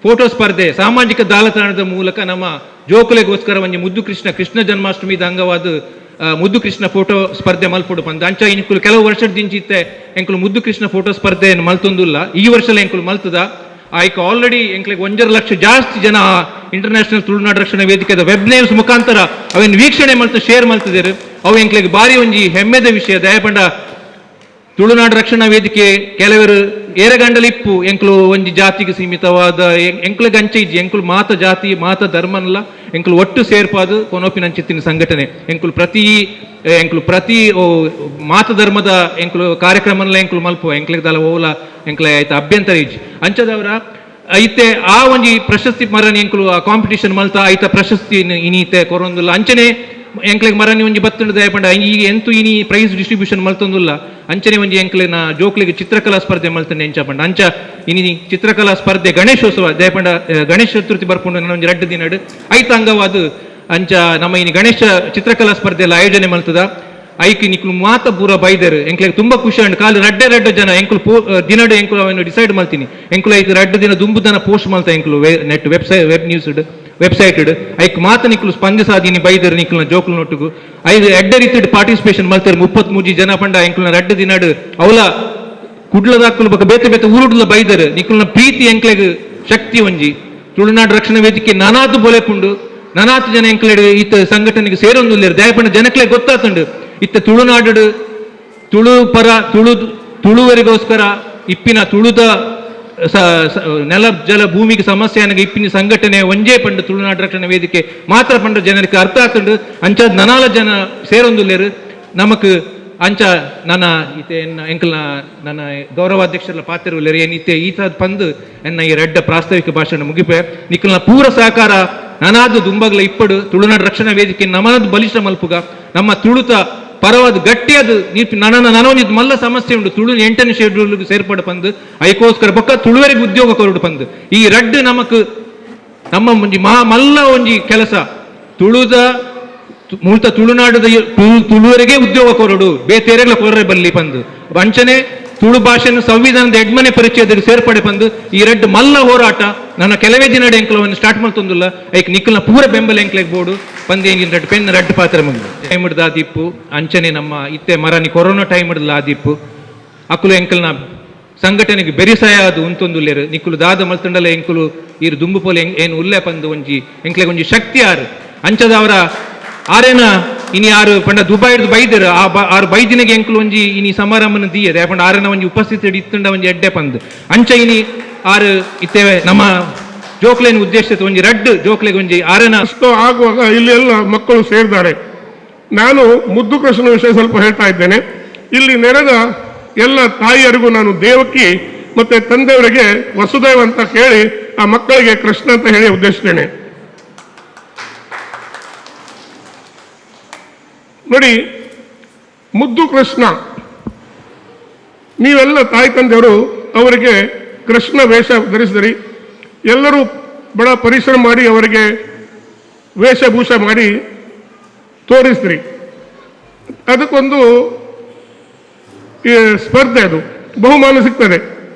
ಫೋಟೋ ಸ್ಪರ್ಧೆ ಸಾಮಾಜಿಕ ಜಾಲತಾಣದ ಮೂಲಕ ನಮ್ಮ ಜೋಕುಲೆಗೋಸ್ಕರ ಒಂಜಿ ಮುದ್ದು ಕೃಷ್ಣ ಕೃಷ್ಣ ಜನ್ಮಾಷ್ಟಮಿದ ಅಂಗವಾದ ಮುದ್ದು ಕೃಷ್ಣ ಫೋಟೋ ಸ್ಪರ್ಧೆ ಮಲ್ಪೊಡು ಪಂದ್ ಅಂಚ ಎಂಕುಲು ಕೆಲವು ವರ್ಷದ ದಿಂಚಿತ್ತೆ ಎಂಕುಲು ಮುದ್ದು ಕೃಷ್ಣ ಫೋಟೋ ಸ್ಪರ್ಧೆ ಮಲ್ತೊಂದುಲ್ಲ ಈ ವರ್ಷಲ ಎಂಕುಲು ಮಲ್ತದ ಆಯ್ಕ ಆಲ್ರೆಡಿ ಎಂಕ್ಲೆಗ್ 1.5 ಲಕ್ಷ ಜಾಸ್ತಿ ಜನ ಇಂಟರ್ನ್ಯಾಷನಲ್ ತುಳುನಾಡು ರಕ್ಷಣಾ ವೇದಿಕೆದ ವೆಬ್ ನ್ಯೂಸ್ ಮುಖಾಂತರ ಅವೇನು ವೀಕ್ಷಣೆ ಮಲ್ತು ಶೇರ್ ಮಲ್ತಿದ್ದೇರು ಅವು ಎಂಕ್ಲೆಗ್ ಬಾರಿ ಒಂಜಿ ಹೆಮ್ಮೆದ ವಿಷಯ. ದಯಪಂಡ ತುಳುನಾಡು ರಕ್ಷಣಾ ವೇದಿಕೆ ಕೆಲವರು ಏರಗಂಡಲಿಪ್ಪು ಎಂಕ್ಲು ಒಂಜಿ ಜಾತಿಗೆ ಸೀಮಿತವಾದ ಎಂಕ್ಲು ಗಂಚೆ ಇಜ್ಜಿ ಎಂಕ್ಲು ಮಾತ ಜಾತಿ ಮಾತ ಧರ್ಮನಲ್ಲ ಎಂಕ್ಲು ಒಟ್ಟು ಸೇರ್ಪಾದು ಕೊನೋಪಿನಂಚಿತ್ತಿನ ಸಂಘಟನೆ ಎಂಕ್ಲು ಪ್ರತಿ ಮಾತ ಧರ್ಮದ ಎಂಕ್ಲು ಕಾರ್ಯಕ್ರಮನಲ್ಲ ಎಂಕ್ಲು ಮಲ್ಪು ಎಂಕ್ಲಿಗೆ ದಲ ಓಲ ಎಂಕ್ಲೆ ಆಯ್ತು ಅಭ್ಯಂತರ ಇಜ್ಜಿ ಅಂಚದವರ ಐತೆ ಆ ಒಂಜಿ ಪ್ರಶಸ್ತಿ ಮರನಿ ಎಂಕ್ಲು ಆ ಕಾಂಪಿಟಿಷನ್ ಮಲ್ತ ಐತ ಪ್ರಶಸ್ತಿ ಇನೀತೆ ಕೊರೊಂದುಲ್ಲ. ಅಂಚನೆ ಎಂಕ್ಲೆಗ್ ಮರನಿ ಒಂಜಿ ಬತ್ತುಂಡು ದಯಪಂಡ ಈಗ ಎಂತು ಇನಿ ಪ್ರೈಸ್ ಡಿಸ್ಟ್ರಿಬ್ಯೂಷನ್ ಮಲ್ತೊಂದುಲ್ಲ. ಅಂಚನೆ ಒಂಜಿ ಎಂಕ್ಲೆನ ಜೋಕ್ಲಿಗೆ ಚಿತ್ರಕಲಾ ಸ್ಪರ್ಧೆ ಮಲ್ತಂಡೆ ಎಂಚ ಪಂಡ ಅಂಚ ಇನಿ ಚಿತ್ರಕಲಾ ಸ್ಪರ್ಧೆ ಗಣೇಶೋತ್ಸವ ದಯಪಂಡ ಗಣೇಶ ಚತುರ್ಥಿ ಬರ್ಪುಂಡು ಒಂಜಿ 2 ದಿನಡ್ ಐತ ಅಂಗವಾದ ಅಂಚ ನಮ್ಮ ಇನಿ ಗಣೇಶ ಚಿತ್ರಕಲಾ ಸ್ಪರ್ಧೆ ಎಲ್ಲ ಆಯೋಜನೆ ಮಲ್ತದ ಐಕ್ ನಿಕ್ಲು ಮಾತ ಪೂರ ಬೈದರು ಎಂಕ್ಲೆಗ್ ತುಂಬಾ ಖುಷಿ ಅಂಡ್ ಕಾಲು ರಡ್ಡೆ ರಡ್ಡೆ ಜನ ಎಂಕ್ಲು ದಿನಡು ಎಂಕ್ಲು ಅವನ್ನು ಡಿಸೈಡ್ ಮಲ್ತೀನಿ ಎಂಕ್ಲು ಐಕ್ 2 ದಿನ ದುಂಬುದನ post ಮಲ್ತ ಎಂಕ್ಲು net website web news website ಐಕ್ ಮಾತ ನಿಕ್ಲು ಸ್ಪಂದಿಸಾದಿನಿ ಬೈದರು ನಿಕ್ಲು ಜೋಕ್ಲು ನೊಟ್ಟುಗು ಐದು ಎಡ್ಡೆ ರೀತಿ ಪಾರ್ಟಿಸಿಪೇಷನ್ ಮಲ್ತಾರೆ 33 ಜನ ಪಂಡ ಎಂಕ್ಲು 2 ದಿನಡು ಅವಲ ಕುಡ್ಲದಾಕುಲು ಬೊಕ ಬೇತೆ ಬೇತೆ ಊರುಡ್ಲ ಬೈದರ್ ನಿಕುಲ್ನ ಪ್ರೀತಿ ಎಂಕ್ಲೆಗ್ ಶಕ್ತಿ ಒಂಜಿ. ತುಳುನಾಡು ರಕ್ಷಣಾ ವೇದಿಕೆ ನಾನಾತು ಬೊಲೆಪುಂಡು, ನಾನಾತು ಜನ ಎಂಕ್ಲೆಡ್ ಇತ್ತ ಸಂಘಟನೆಗೆ ಸೇರೊಂದುಲ್ಲೆರ್. ದಯಪಂಡ ಜನಕ್ಲೆ ಗೊತ್ತಾತುಂಡು ಇತ್ತ ತುಳುನಾಡು ತುಳು ಪರ ತುಳು ತುಳುವರಿಗೋಸ್ಕರ ಇಪ್ಪಿನ ತುಳುದ ನೆಲ ಜಲ ಭೂಮಿಗೆ ಸಮಸ್ಯೆ ಅನಗ ಇಪ್ಪಿನ ಸಂಘಟನೆ ಒಂಜೇ ಪಂಡು ತುಳುನಾಡು ರಕ್ಷಣಾ ವೇದಿಕೆ ಮಾತ್ರ ಪಂಡ ಜನರಿಗೆ ಅರ್ಥ ಆತುಂಡು. ಅಂಚ ನನಾಲ ಜನ ಸೇರೊಂದುಲ್ಲೆರ್ ನಮಕ್. ಅಂಚ ನನ್ನ ಇತ್ತೆ ಎನ್ನ ಎಂಕಲ್ನ ನನ್ನ ಗೌರವಾಧ್ಯಕ್ಷರ ಪಾತ್ರ ಉಲ್ಲೆರ್. ಏನ್ ಇತ್ತೆ ಈತ ಪಂದು ಎನ್ನ ಈ ರಡ್ಡ ಪ್ರಾಸ್ತಾವಿಕ ಭಾಷಣ ಮುಗಿಪೆ. ನಿಕಲ್ನ ಪೂರ ಸಹಕಾರ ನನಾದು ದುಂಬಗ್ಲ ಇಪ್ಪಡು. ತುಳುನಾಡು ರಕ್ಷಣಾ ವೇದಿಕೆ ನಮನದು ಬಲಿಷ್ಠ ಮಲ್ಪುಗ, ನಮ್ಮ ತುಳುತ ಪರವಾದ ಗಟ್ಟಿಯಾದ ನೀಪಿ ನನ್ನ ನನೊಂದು ಮಲ್ಲ ಸಮಸ್ಯೆ ಉಂಟು ತುಳು 8ನೇ ಶೆಡ್ಯೂಲ್ ಸೇರ್ಪಡೆ ಪಂದು, ಐಕೋಸ್ಕರ ಬೊಕ್ಕ ತುಳುವರಿಗೆ ಉದ್ಯೋಗ ಕೊರಡು ಪಂದು. ಈ ರಡ್ಡು ನಮಕ್ ನಮ್ಮ ಒಂಜಿ ಮಹಾ ಮಲ್ಲ ಒಂಜಿ ಕೆಲಸ ತುಳುದ ಮೂಲ್ತ ತುಳುನಾಡದ ತುಳುವರಿಗೆ ಉದ್ಯೋಗ ಕೊರಡು, ಬೇತೆರೆಗ್ಲ ಕೊರ್ರೆ ಬಲ್ಲಿ ಪಂದು. ವಂಚನೆ ತುಳು ಭಾಷೆಯನ್ನು ಸಂವಿಧಾನದ ಎಡ್ಮನೆ ಪರಿಚಯದಲ್ಲಿ ಸೇರ್ಪಡೆ ಪಂದು. ಈ ರಡ್ಡು ಮಲ್ಲ ಹೋರಾಟ ನನ್ನ ಕೆಲವೇ ದಿನ ಎಂಕ್ಲವನ್ನು ಸ್ಟಾರ್ಟ್ ಮಾಡ್ತೊಂದಿಲ್ಲ. ಐಕ್ ನಿಕ್ಕಲ್ನ ಪೂರ ಬೆಂಬಲ ಎಂಕ್ಲೆಗ್ ಬೋಡು ಪಂದು ಎಂಗಿನ ರಡ್ಡು ಪೆನ್ ರಡ್ಡು ಪಾತ್ರ ಮುಂದೆ ಟೈಮ್ ಆದಿಪ್ಪು. ಅಂಚನೆ ನಮ್ಮ ಇತ್ತೆ ಮರನಿ ಕೊರೋನಾ ಟೈಮ್ ಆದಿಪ್ಪು ಅಕುಲು ಎಂಕಲ್ನ ಸಂಘಟನೆಗೆ ಬೆರಿಸಾಯ ಅದು ಉಂತೊಂದುಲ್ಲೇರು. ನಿಕ್ಕುಲು ದಾದ ಮಲ್ತಂಡಲ ಎಂಕುಲು ಈರು ದುಂಬು ಪೋಲೆ ಏನು ಉಲ್ಲೆ ಪಂದು ಒಂಜಿ ಎಂಕ್ಲೆಗ್ ಒಂಜಿ ಶಕ್ತಿ ಆರು. ಅಂಚದವರ ಆರೇನ ಇನಿ ಆರು ಪಂಡ ದುಬೈಡ್ದು ಬೈದರು ಆ ಆರು ಬೈದಿನಗೆ ಎಂಕುಲು ಒಂಜಿ ಇನಿ ಸಮಾರಂಭನ ದೀಯದೆ ಪಂಡ ಆರೇನ ಒಂಜಿ ಉಪಸ್ಥಿತಿ ಇತ್ತಂಡ ಒಂಜಿ ಎಡ್ಡೆ ಪಂದು. ಅಂಚ ಇನಿ ಆರು ಇತ್ತೇವೆ ನಮ್ಮ ಜೋಕ್ಲೇನ ಉದ್ದೇಶ ಒಂಜಿ ರಡ್ಡು ಜೋಕ್ಲೆಗ್ ಒಂಜಿ ಆರೇನ ಅಷ್ಟು ಆಗುವಾಗ ಇಲ್ಲಿ ಎಲ್ಲ ಮಕ್ಕಳು ಸೇರಿದ್ದಾರೆ. ನಾನು ಮುದ್ದು ಕೃಷ್ಣನ ವಿಷಯ ಸ್ವಲ್ಪ ಹೇಳ್ತಾ ಇದ್ದೇನೆ. ಇಲ್ಲಿ ನೆರೆದ ಎಲ್ಲ ತಾಯಿಯರಿಗೂ ನಾನು ದೇವಕಿ ಮತ್ತೆ ತಂದೆಯವರಿಗೆ ವಸುದೇವ ಅಂತ ಕೇಳಿ ಆ ಮಕ್ಕಳಿಗೆ ಕೃಷ್ಣ ಅಂತ ಹೇಳಿ ಉದ್ದೇಶಿಸ್ತೇನೆ. ನೋಡಿ, ಮುದ್ದು ಕೃಷ್ಣ, ನೀವೆಲ್ಲ ತಾಯಿ ತಂದೆಯವರು ಅವರಿಗೆ ಕೃಷ್ಣ ವೇಷ ಧರಿಸಿದಿರಿ. ಎಲ್ಲರೂ ಬಹಳ ಪರಿಶ್ರಮ ಮಾಡಿ ಅವರಿಗೆ ವೇಷಭೂಷ ಮಾಡಿ ತೋರಿಸಿದ್ರಿ. ಅದಕ್ಕೊಂದು ಸ್ಪರ್ಧೆ, ಅದು ಬಹುಮಾನ ಸಿಗ್ತದೆ.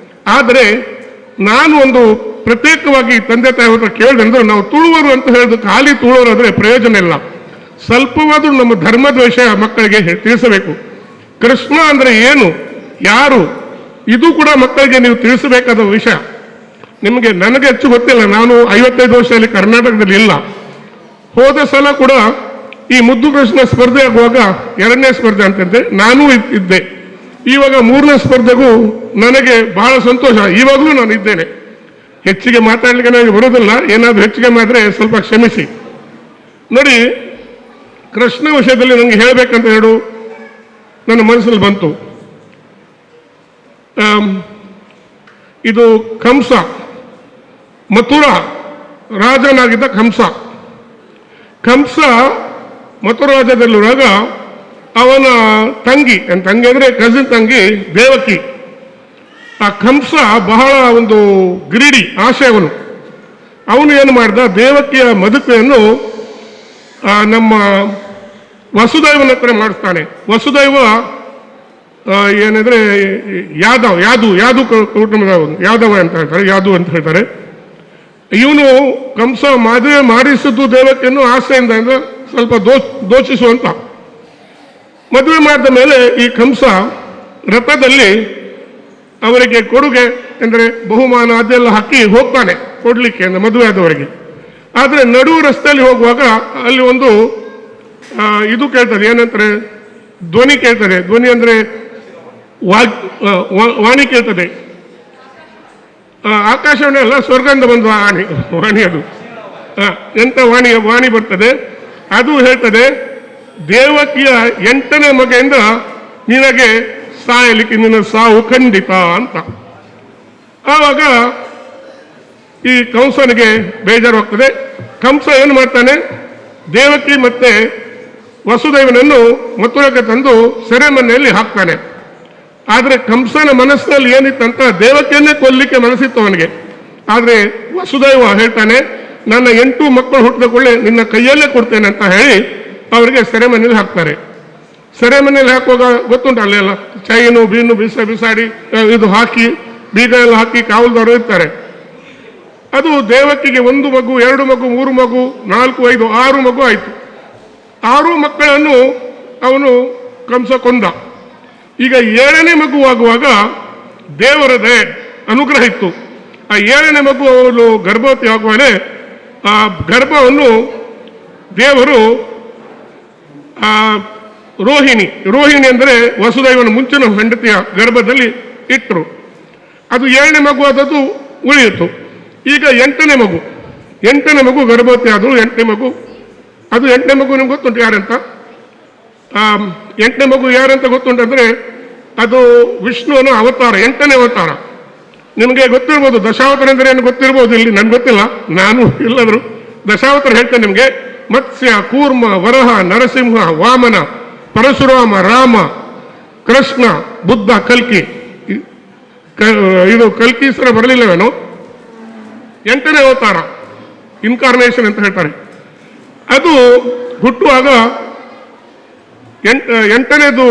ಆದರೆ ನಾನು ಒಂದು ಪ್ರತ್ಯೇಕವಾಗಿ ತಂದೆ ತಾಯಿ ಹತ್ರ ಕೇಳಿದೆ ಅಂದ್ರೆ, ನಾವು ತುಳುವರು ಅಂತ ಹೇಳೋದು ಖಾಲಿ ತುಳುವರು ಆದರೆ ಪ್ರಯೋಜನ ಇಲ್ಲ. ಸ್ವಲ್ಪವಾದರೂ ನಮ್ಮ ಧರ್ಮದ ವಿಷಯ ಮಕ್ಕಳಿಗೆ ತಿಳಿಸಬೇಕು. ಕೃಷ್ಣ ಅಂದ್ರೆ ಏನು, ಯಾರು, ಇದು ಕೂಡ ಮಕ್ಕಳಿಗೆ ನೀವು ತಿಳಿಸಬೇಕಾದ ವಿಷಯ. ನಿಮಗೆ ನನಗೆ ಹೆಚ್ಚು ಗೊತ್ತಿಲ್ಲ, ನಾನು 55 ವರ್ಷದಲ್ಲಿ ಕರ್ನಾಟಕದಲ್ಲಿ ಇಲ್ಲ. ಹೋದ ಸಲ ಕೂಡ ಈ ಮುದ್ದು ಕೃಷ್ಣ ಸ್ಪರ್ಧೆ ಆಗುವಾಗ 2ನೇ ಸ್ಪರ್ಧೆ ಅಂತಂದ್ರೆ ನಾನೂ ಇದ್ದೆ. ಇವಾಗ 3ನೇ ಸ್ಪರ್ಧೆಗೂ ನನಗೆ ಬಹಳ ಸಂತೋಷ, ಇವಾಗಲೂ ನಾನು ಇದ್ದೇನೆ. ಹೆಚ್ಚಿಗೆ ಮಾತಾಡಲಿಕ್ಕೆ ನನಗೆ ಬರೋದಿಲ್ಲ, ಏನಾದರೂ ಹೆಚ್ಚಿಗೆ ಮಾಡಿದ್ರೆ ಸ್ವಲ್ಪ ಕ್ಷಮಿಸಿ. ನೋಡಿ, ಕೃಷ್ಣ ವಿಷಯದಲ್ಲಿ ನನಗೆ ಹೇಳಬೇಕಂತ ಹೇಳು ನನ್ನ ಮನಸ್ಸಲ್ಲಿ ಬಂತು. ಇದು ಕಂಸ, ಮಥುರಾ ರಾಜನಾಗಿದ್ದ ಕಂಸ. ಕಂಸ ಮಥುರಾ ರಾಜ್ಯದಲ್ಲಿರುವಾಗ ಅವನ ತಂಗಿ, ನನ್ನ ತಂಗಿ ಅಂದರೆ ಕಸಿನ್ ತಂಗಿ ದೇವಕಿ. ಆ ಕಂಸ ಬಹಳ ಒಂದು ಗ್ರೀಡಿ, ಆಸೆ ಅವನು. ಅವನು ಏನು ಮಾಡ್ದ, ದೇವಕಿಯ ಮದುವೆಯನ್ನು ನಮ್ಮ ವಸುದೇವನ ಹತ್ರ ಮಾಡಿಸ್ತಾನೆ. ವಸುದೇವ ಏನಂದರೆ ಯಾದವ್, ಯಾದು ಯಾದು ಕುಟುಂಬದವನು, ಯಾದವ ಅಂತ ಹೇಳ್ತಾರೆ, ಯಾದು ಅಂತ ಹೇಳ್ತಾರೆ. ಇವನು ಕಂಸ ಮದುವೆ ಮಾಡಿಸಿದ್ದು ದೇವಕಿಯನ್ನು ಆಸೆಯಿಂದ, ಅಂದರೆ ಸ್ವಲ್ಪ ದೋಷಿಸುವಂತ. ಮದುವೆ ಮಾಡಿದ ಮೇಲೆ ಈ ಕಂಸ ರಥದಲ್ಲಿ ಅವರಿಗೆ ಕೊಡುಗೆ ಅಂದರೆ ಬಹುಮಾನ ಅದೆಲ್ಲ ಹಾಕಿ ಹೋಗ್ತಾನೆ ಕೊಡ್ಲಿಕ್ಕೆ, ಅಂದರೆ ಮದುವೆ ಆದವರಿಗೆ. ಆದರೆ ನಡು ರಸ್ತೆಯಲ್ಲಿ ಹೋಗುವಾಗ ಅಲ್ಲಿ ಒಂದು ಇದು ಕೇಳ್ತದೆ, ಏನಂತಾರೆ, ಧ್ವನಿ ಕೇಳ್ತದೆ. ಧ್ವನಿ ಅಂದರೆ ವಾಣಿ ಕೇಳ್ತದೆ. ಆಕಾಶವಾಣಿ ಅಲ್ಲ, ಸ್ವರ್ಗದಿಂದ ಬಂದ ವಾಣಿ, ವಾಣಿ ಅದು. ಎಂಥ ವಾಣಿ ವಾಣಿ ಬರ್ತದೆ, ಅದು ಹೇಳ್ತದೆ, ದೇವಕಿಯ 8ನೇ ಮಗೆಯಿಂದ ನಿನಗೆ ಸಾಯಲಿಕ್ಕೆ ನಿನ್ನ ಸಾವು ಖಂಡಿತ ಅಂತ. ಆವಾಗ ಈ ಕಂಸನಿಗೆ ಬೇಜಾರಾಗ್ತದೆ. ಕಂಸ ಏನು ಮಾಡ್ತಾನೆ, ದೇವಕಿ ಮತ್ತೆ ವಸುದೇವನನ್ನು ಮಥುರಕ್ಕೆ ತಂದು ಸೆರೆಮನೆಯಲ್ಲಿ ಹಾಕ್ತಾನೆ. ಆದರೆ ಕಂಸನ ಮನಸ್ಸಿನಲ್ಲಿ ಏನಿತ್ತಂತ, ದೇವಕಿಯನ್ನೇ ಕೊಲ್ಲಿಕ್ಕೆ ಮನಸ್ಸಿತ್ತು ಅವನಿಗೆ. ಆದರೆ ವಸುದೇವ ಹೇಳ್ತಾನೆ, ನನ್ನ 8 ಮಕ್ಕಳು ಹುಟ್ಟಿದ ಕೂಡಲೇ ನಿನ್ನ ಕೈಯಲ್ಲೇ ಕೊಡ್ತೇನೆ ಅಂತ ಹೇಳಿ ಅವರಿಗೆ ಸೆರೆಮನೆಯಲ್ಲಿ ಹಾಕ್ತಾರೆ. ಸೆರೆಮನೆಯಲ್ಲಿ ಹಾಕುವಾಗ ಗೊತ್ತುಂಟು, ಅಲ್ಲೆಲ್ಲ ಚೈನು ಬೀನು ಬಿಸ ಬಿಸಾಡಿ ಇದು ಹಾಕಿ ಬೀಗ ಎಲ್ಲ ಹಾಕಿ ಕಾವಲುದಾರರು ಇರ್ತಾರೆ. ಅದು ದೇವಕಿಗೆ 1 ಮಗು, 2 ಮಗು, 3 ಮಗು, 4, 5, 6 ಮಗು ಆಯಿತು. 6 ಮಕ್ಕಳನ್ನು ಅವನು ಕಂಸ ಕೊಂದ. ಈಗ 7ನೇ ಮಗುವಾಗುವಾಗ ದೇವರ ದಯೆ ಅನುಗ್ರಹ ಇತ್ತು. ಆ 7ನೇ ಮಗು ಅವಳು ಗರ್ಭವತಿ ಆಗುವಾಗಲೇ ಆ ಗರ್ಭವನ್ನು ದೇವರು ಆ ರೋಹಿಣಿ, ರೋಹಿಣಿ ಅಂದರೆ ವಸುದೇವನ ಮುಂಚಿನ ಹೆಂಡತಿಯ ಗರ್ಭದಲ್ಲಿ ಇಟ್ಟರು. ಅದು 7ನೇ ಮಗು ಆದದ್ದು ಉಳಿಯಿತು. ಈಗ 8ನೇ ಮಗು, 8ನೇ ಮಗು ಗರ್ಭವತಿ ಆದರು. 8ನೇ ಮಗು, ಅದು 8ನೇ ಮಗು ನಿಮ್ಗೆ ಗೊತ್ತುಂಟು ಯಾರಂತ? 8ನೇ ಮಗು ಯಾರಂತ ಗೊತ್ತುಂಟಂದ್ರೆ ಅದು ವಿಷ್ಣುವನ ಅವತಾರ, 8ನೇ ಅವತಾರ. ನಿಮಗೆ ಗೊತ್ತಿರ್ಬೋದು ದಶಾವತಾರ ಅಂದರೆ ಏನು ಗೊತ್ತಿರ್ಬೋದು, ಇಲ್ಲಿ ನನ್ಗೆ ಗೊತ್ತಿಲ್ಲ, ನಾನು ಇಲ್ಲದ್ರು ದಶಾವತಾರ ಹೇಳ್ತೇನೆ ನಿಮಗೆ. ಮತ್ಸ್ಯ, ಕೂರ್ಮ, ವರಹ, ನರಸಿಂಹ, ವಾಮನ, ಪರಶುರಾಮ, ರಾಮ, ಕೃಷ್ಣ, ಬುದ್ಧ, ಕಲ್ಕಿ. ಇದು ಕಲ್ಕಿ ಸರ ಬರಲಿಲ್ಲವೇನೋ. 8ನೇ ಅವತಾರ, ಇನ್ಕಾರ್ನೇಷನ್ ಅಂತ ಹೇಳ್ತಾರೆ. ಅದು ಹುಟ್ಟುವಾಗ 8ನೇದು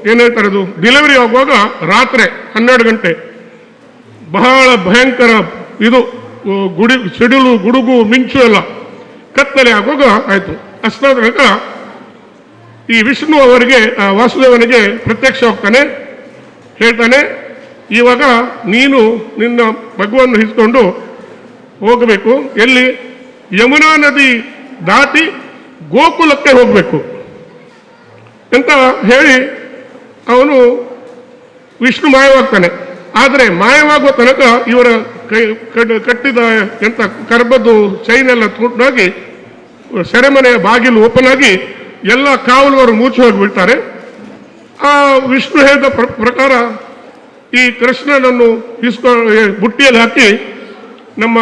ಏನು ಹೇಳ್ತಾರೆ, ಅದು ಡೆಲಿವರಿ ಆಗುವಾಗ ರಾತ್ರಿ 12 ಗಂಟೆ, ಬಹಳ ಭಯಂಕರ ಇದು ಗುಡಿ ಸಿಡಿಲು, ಗುಡುಗು, ಮಿಂಚು ಎಲ್ಲ, ಕತ್ತಲೆ ಆಗುವಾಗ ಆಯಿತು. ಅಷ್ಟಾದ ತನಕ ಈ ವಿಷ್ಣು ಅವರಿಗೆ, ವಾಸುದೇವನಿಗೆ ಪ್ರತ್ಯಕ್ಷ ಹೋಗ್ತಾನೆ, ಹೇಳ್ತಾನೆ, ಇವಾಗ ನೀನು ನಿನ್ನ ಮಗುವನ್ನು ಹಿಡ್ಕೊಂಡು ಹೋಗಬೇಕು, ಎಲ್ಲಿ ಯಮುನಾ ನದಿ ದಾಟಿ ಗೋಕುಲಕ್ಕೆ ಹೋಗಬೇಕು ಅಂತ ಹೇಳಿ ಅವನು ವಿಷ್ಣು ಮಾಯವಾಗ್ತಾನೆ. ಆದರೆ ಮಾಯವಾಗುವ ತನಕ ಇವರ ಕೈ ಕಟ್ಟಿದ ಎಂಥ ಕರ್ಬದ್ದು ಚೈನ್ ಎಲ್ಲ ತುಟ್ಟಾಗಿ ಸೆರೆಮನೆಯ ಬಾಗಿಲು ಓಪನ್ ಆಗಿ ಎಲ್ಲ ಕಾವಲುವರು ಮೂರ್ಛೆ ಹೋಗಿಬಿಡ್ತಾರೆ. ಆ ವಿಷ್ಣು ಹೇಳಿದ ಪ್ರಕಾರ ಈ ಕೃಷ್ಣನನ್ನು ಇಸ್ಕೊ ಬುಟ್ಟಿಯಲ್ಲಿ ಹಾಕಿ ನಮ್ಮ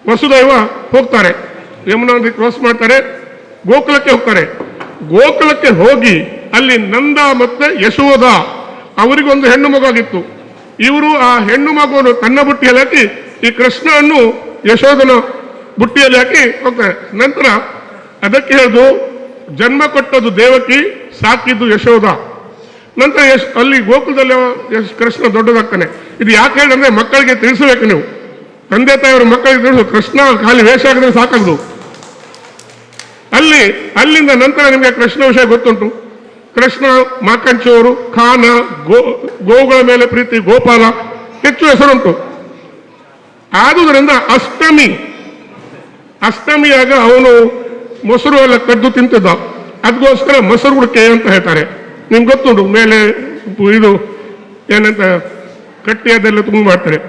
ವಸುದೇವ ಹೋಗ್ತಾರೆ, ಯಮುನಾ ನದಿ ಕ್ರಾಸ್ ಮಾಡ್ತಾರೆ, ಗೋಕುಲಕ್ಕೆ ಹೋಗ್ತಾರೆ. ಗೋಕುಲಕ್ಕೆ ಹೋಗಿ ಅಲ್ಲಿ ನಂದ ಮತ್ತು ಯಶೋಧ ಅವರಿಗೊಂದು ಹೆಣ್ಣು ಮಗು ಆಗಿತ್ತು. ಇವರು ಆ ಹೆಣ್ಣು ಮಗುವನ್ನು ತನ್ನ ಬುಟ್ಟಿಯಲ್ಲಿ ಹಾಕಿ ಈ ಕೃಷ್ಣನನ್ನು ಯಶೋಧನ ಬುಟ್ಟಿಯಲ್ಲಿ ಹಾಕಿ ಹೋಗ್ತಾರೆ. ನಂತರ ಅದಕ್ಕೆ ಹೇಳುದು, ಜನ್ಮ ಕೊಟ್ಟದ್ದು ದೇವಕಿ, ಸಾಕಿದ್ದು ಯಶೋಧ. ನಂತರ ಅಲ್ಲಿ ಗೋಕುಲದಲ್ಲಿ ಕೃಷ್ಣ ದೊಡ್ಡದಾಗ್ತಾನೆ. ಇದು ಯಾಕೆ ಹೇಳಿದ್ರೆ ಮಕ್ಕಳಿಗೆ ತಿಳಿಸಬೇಕು ನೀವು, ತಂದೆ ತಾಯಿಯವರು ಮಕ್ಕಳಿಗೆ ತಿಳಿಸು. ಕೃಷ್ಣ ಖಾಲಿ ವೇಷ ಹಾಕಿದ್ರೆ ಸಾಕಾಗದು. ಅಲ್ಲಿಂದ ನಂತರ ನಿಮಗೆ ಕೃಷ್ಣ ವಿಷಯ ಗೊತ್ತುಂಟು. ಕೃಷ್ಣ ಮಾಕಂಚೋರು, ಖಾನ, ಗೋವುಗಳ ಮೇಲೆ ಪ್ರೀತಿ, ಗೋಪಾಲ, ಹೆಚ್ಚು ಹೆಸರುಂಟು. ಆದುದರಿಂದ ಅಷ್ಟಮಿಯಾಗ ಅವನು ಮೊಸರು ಎಲ್ಲ ಕದ್ದು ತಿಂತಿದ್ದ, ಅದಕ್ಕೋಸ್ಕರ ಮೊಸರು ಗುಡಿಕೆ ಅಂತ ಹೇಳ್ತಾರೆ. ನಿಮ್ಗೆ ಗೊತ್ತುಂಟು, ಮೇಲೆ ಇದು ಏನಂತ ಕಟ್ಟಿ ಅದೆಲ್ಲ ತುಂಬ ಮಾಡ್ತಾರೆ.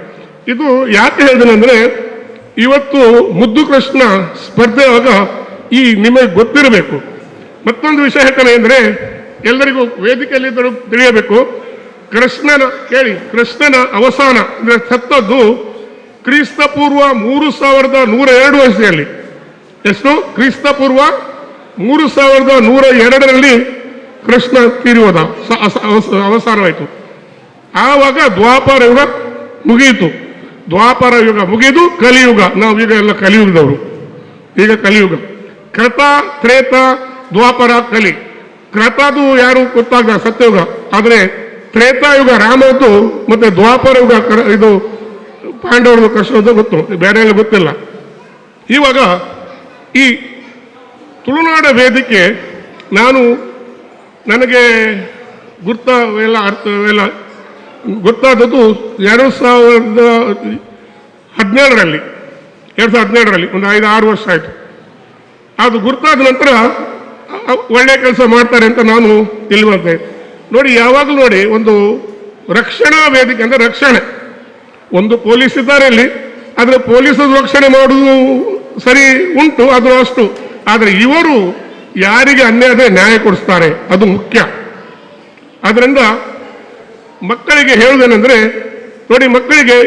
ಇದು ಯಾಕೆ ಹೇಳಿದೆನೆಂದ್ರೆ, ಇವತ್ತು ಮುದ್ದು ಕೃಷ್ಣ ಸ್ಪರ್ಧೆಯಾಗ ಈ ನಿಮಗೆ ಗೊತ್ತಿರಬೇಕು. ಮತ್ತೊಂದು ವಿಷಯ ಹೇಳ್ತಾನೆ ಅಂದರೆ, ಎಲ್ಲರಿಗೂ ವೇದಿಕೆಯಲ್ಲಿದ್ದರೂ ತಿಳಿಯಬೇಕು, ಕೃಷ್ಣನ ಕೇಳಿ, ಕೃಷ್ಣನ ಅವಸಾನ ಅಂದರೆ ಸತ್ತದ್ದು ಕ್ರಿಸ್ತಪೂರ್ವ 3102 ವರ್ಷದಲ್ಲಿ. ಎಷ್ಟು? ಕ್ರಿಸ್ತಪೂರ್ವ 3102ರಲ್ಲಿ ಕೃಷ್ಣ ತೀರಿ ಹೋದ, ಅವಸಾನವಾಯಿತು. ಆವಾಗ ದ್ವಾಪರ ಯುಗ ಮುಗಿಯಿತು. ದ್ವಾಪರ ಯುಗ ಮುಗಿದು ಕಲಿಯುಗ. ನಾವೀಗ ಎಲ್ಲ ಕಲಿಯುಗದವರು, ಈಗ ಕಲಿಯುಗ. ಕೃತ, ತ್ರೇತ, ದ್ವಾಪರ, ಕಲಿ. ಕೃತದು ಯಾರು ಗೊತ್ತಾಗ ಸತ್ಯಯುಗ, ಆದರೆ ತ್ರೇತಾಯುಗ ರಾಮದ್ದು ಮತ್ತೆ ದ್ವಾಪರ ಯುಗ ಇದು ಪಾಂಡವರದು ಕೃಷ್ಣದ್ದು ಗೊತ್ತು, ಬೇರೆ ಎಲ್ಲ ಗೊತ್ತಿಲ್ಲ. ಇವಾಗ ಈ ತುಳುನಾಡ ವೇದಿಕೆ ನನಗೆ ಗುರ್ತ ಎಲ್ಲ ಅರ್ಥ ಎಲ್ಲ ಗೊತ್ತಾದದ್ದು 2017ರಲ್ಲಿ, 2017ರಲ್ಲಿ ಒಂದು 5-6 ವರ್ಷ ಆಯಿತು. ಅದು ಗುರ್ತಾದ ನಂತರ ಒಳ್ಳೆ ಕೆಲಸ ಮಾಡ್ತಾರೆ ಅಂತ ನಾನು ಇಲ್ಲಿ ಬಂದೆ. ನೋಡಿ, ಯಾವಾಗಲೂ ನೋಡಿ, ಒಂದು ರಕ್ಷಣಾ ವೇದಿಕೆ ಅಂದರೆ ರಕ್ಷಣೆ, ಒಂದು ಪೊಲೀಸ್ ಇದ್ದಾರೆ ಅಲ್ಲಿ, ಆದರೆ ಪೊಲೀಸರು ರಕ್ಷಣೆ ಮಾಡುವುದು ಸರಿ ಉಂಟು, ಅದು ಅಷ್ಟು. ಆದರೆ ಇವರು ಯಾರಿಗೆ ಅನ್ಯಾಯ ಆದರೆ ನ್ಯಾಯ ಕೊಡಿಸ್ತಾರೆ, ಅದು ಮುಖ್ಯ. ಆದ್ದರಿಂದ ಮಕ್ಕಳಿಗೆ ಹೇಳುವುದೇನೆಂದರೆ, ನೋಡಿ, ಮಕ್ಕಳಿಗೆ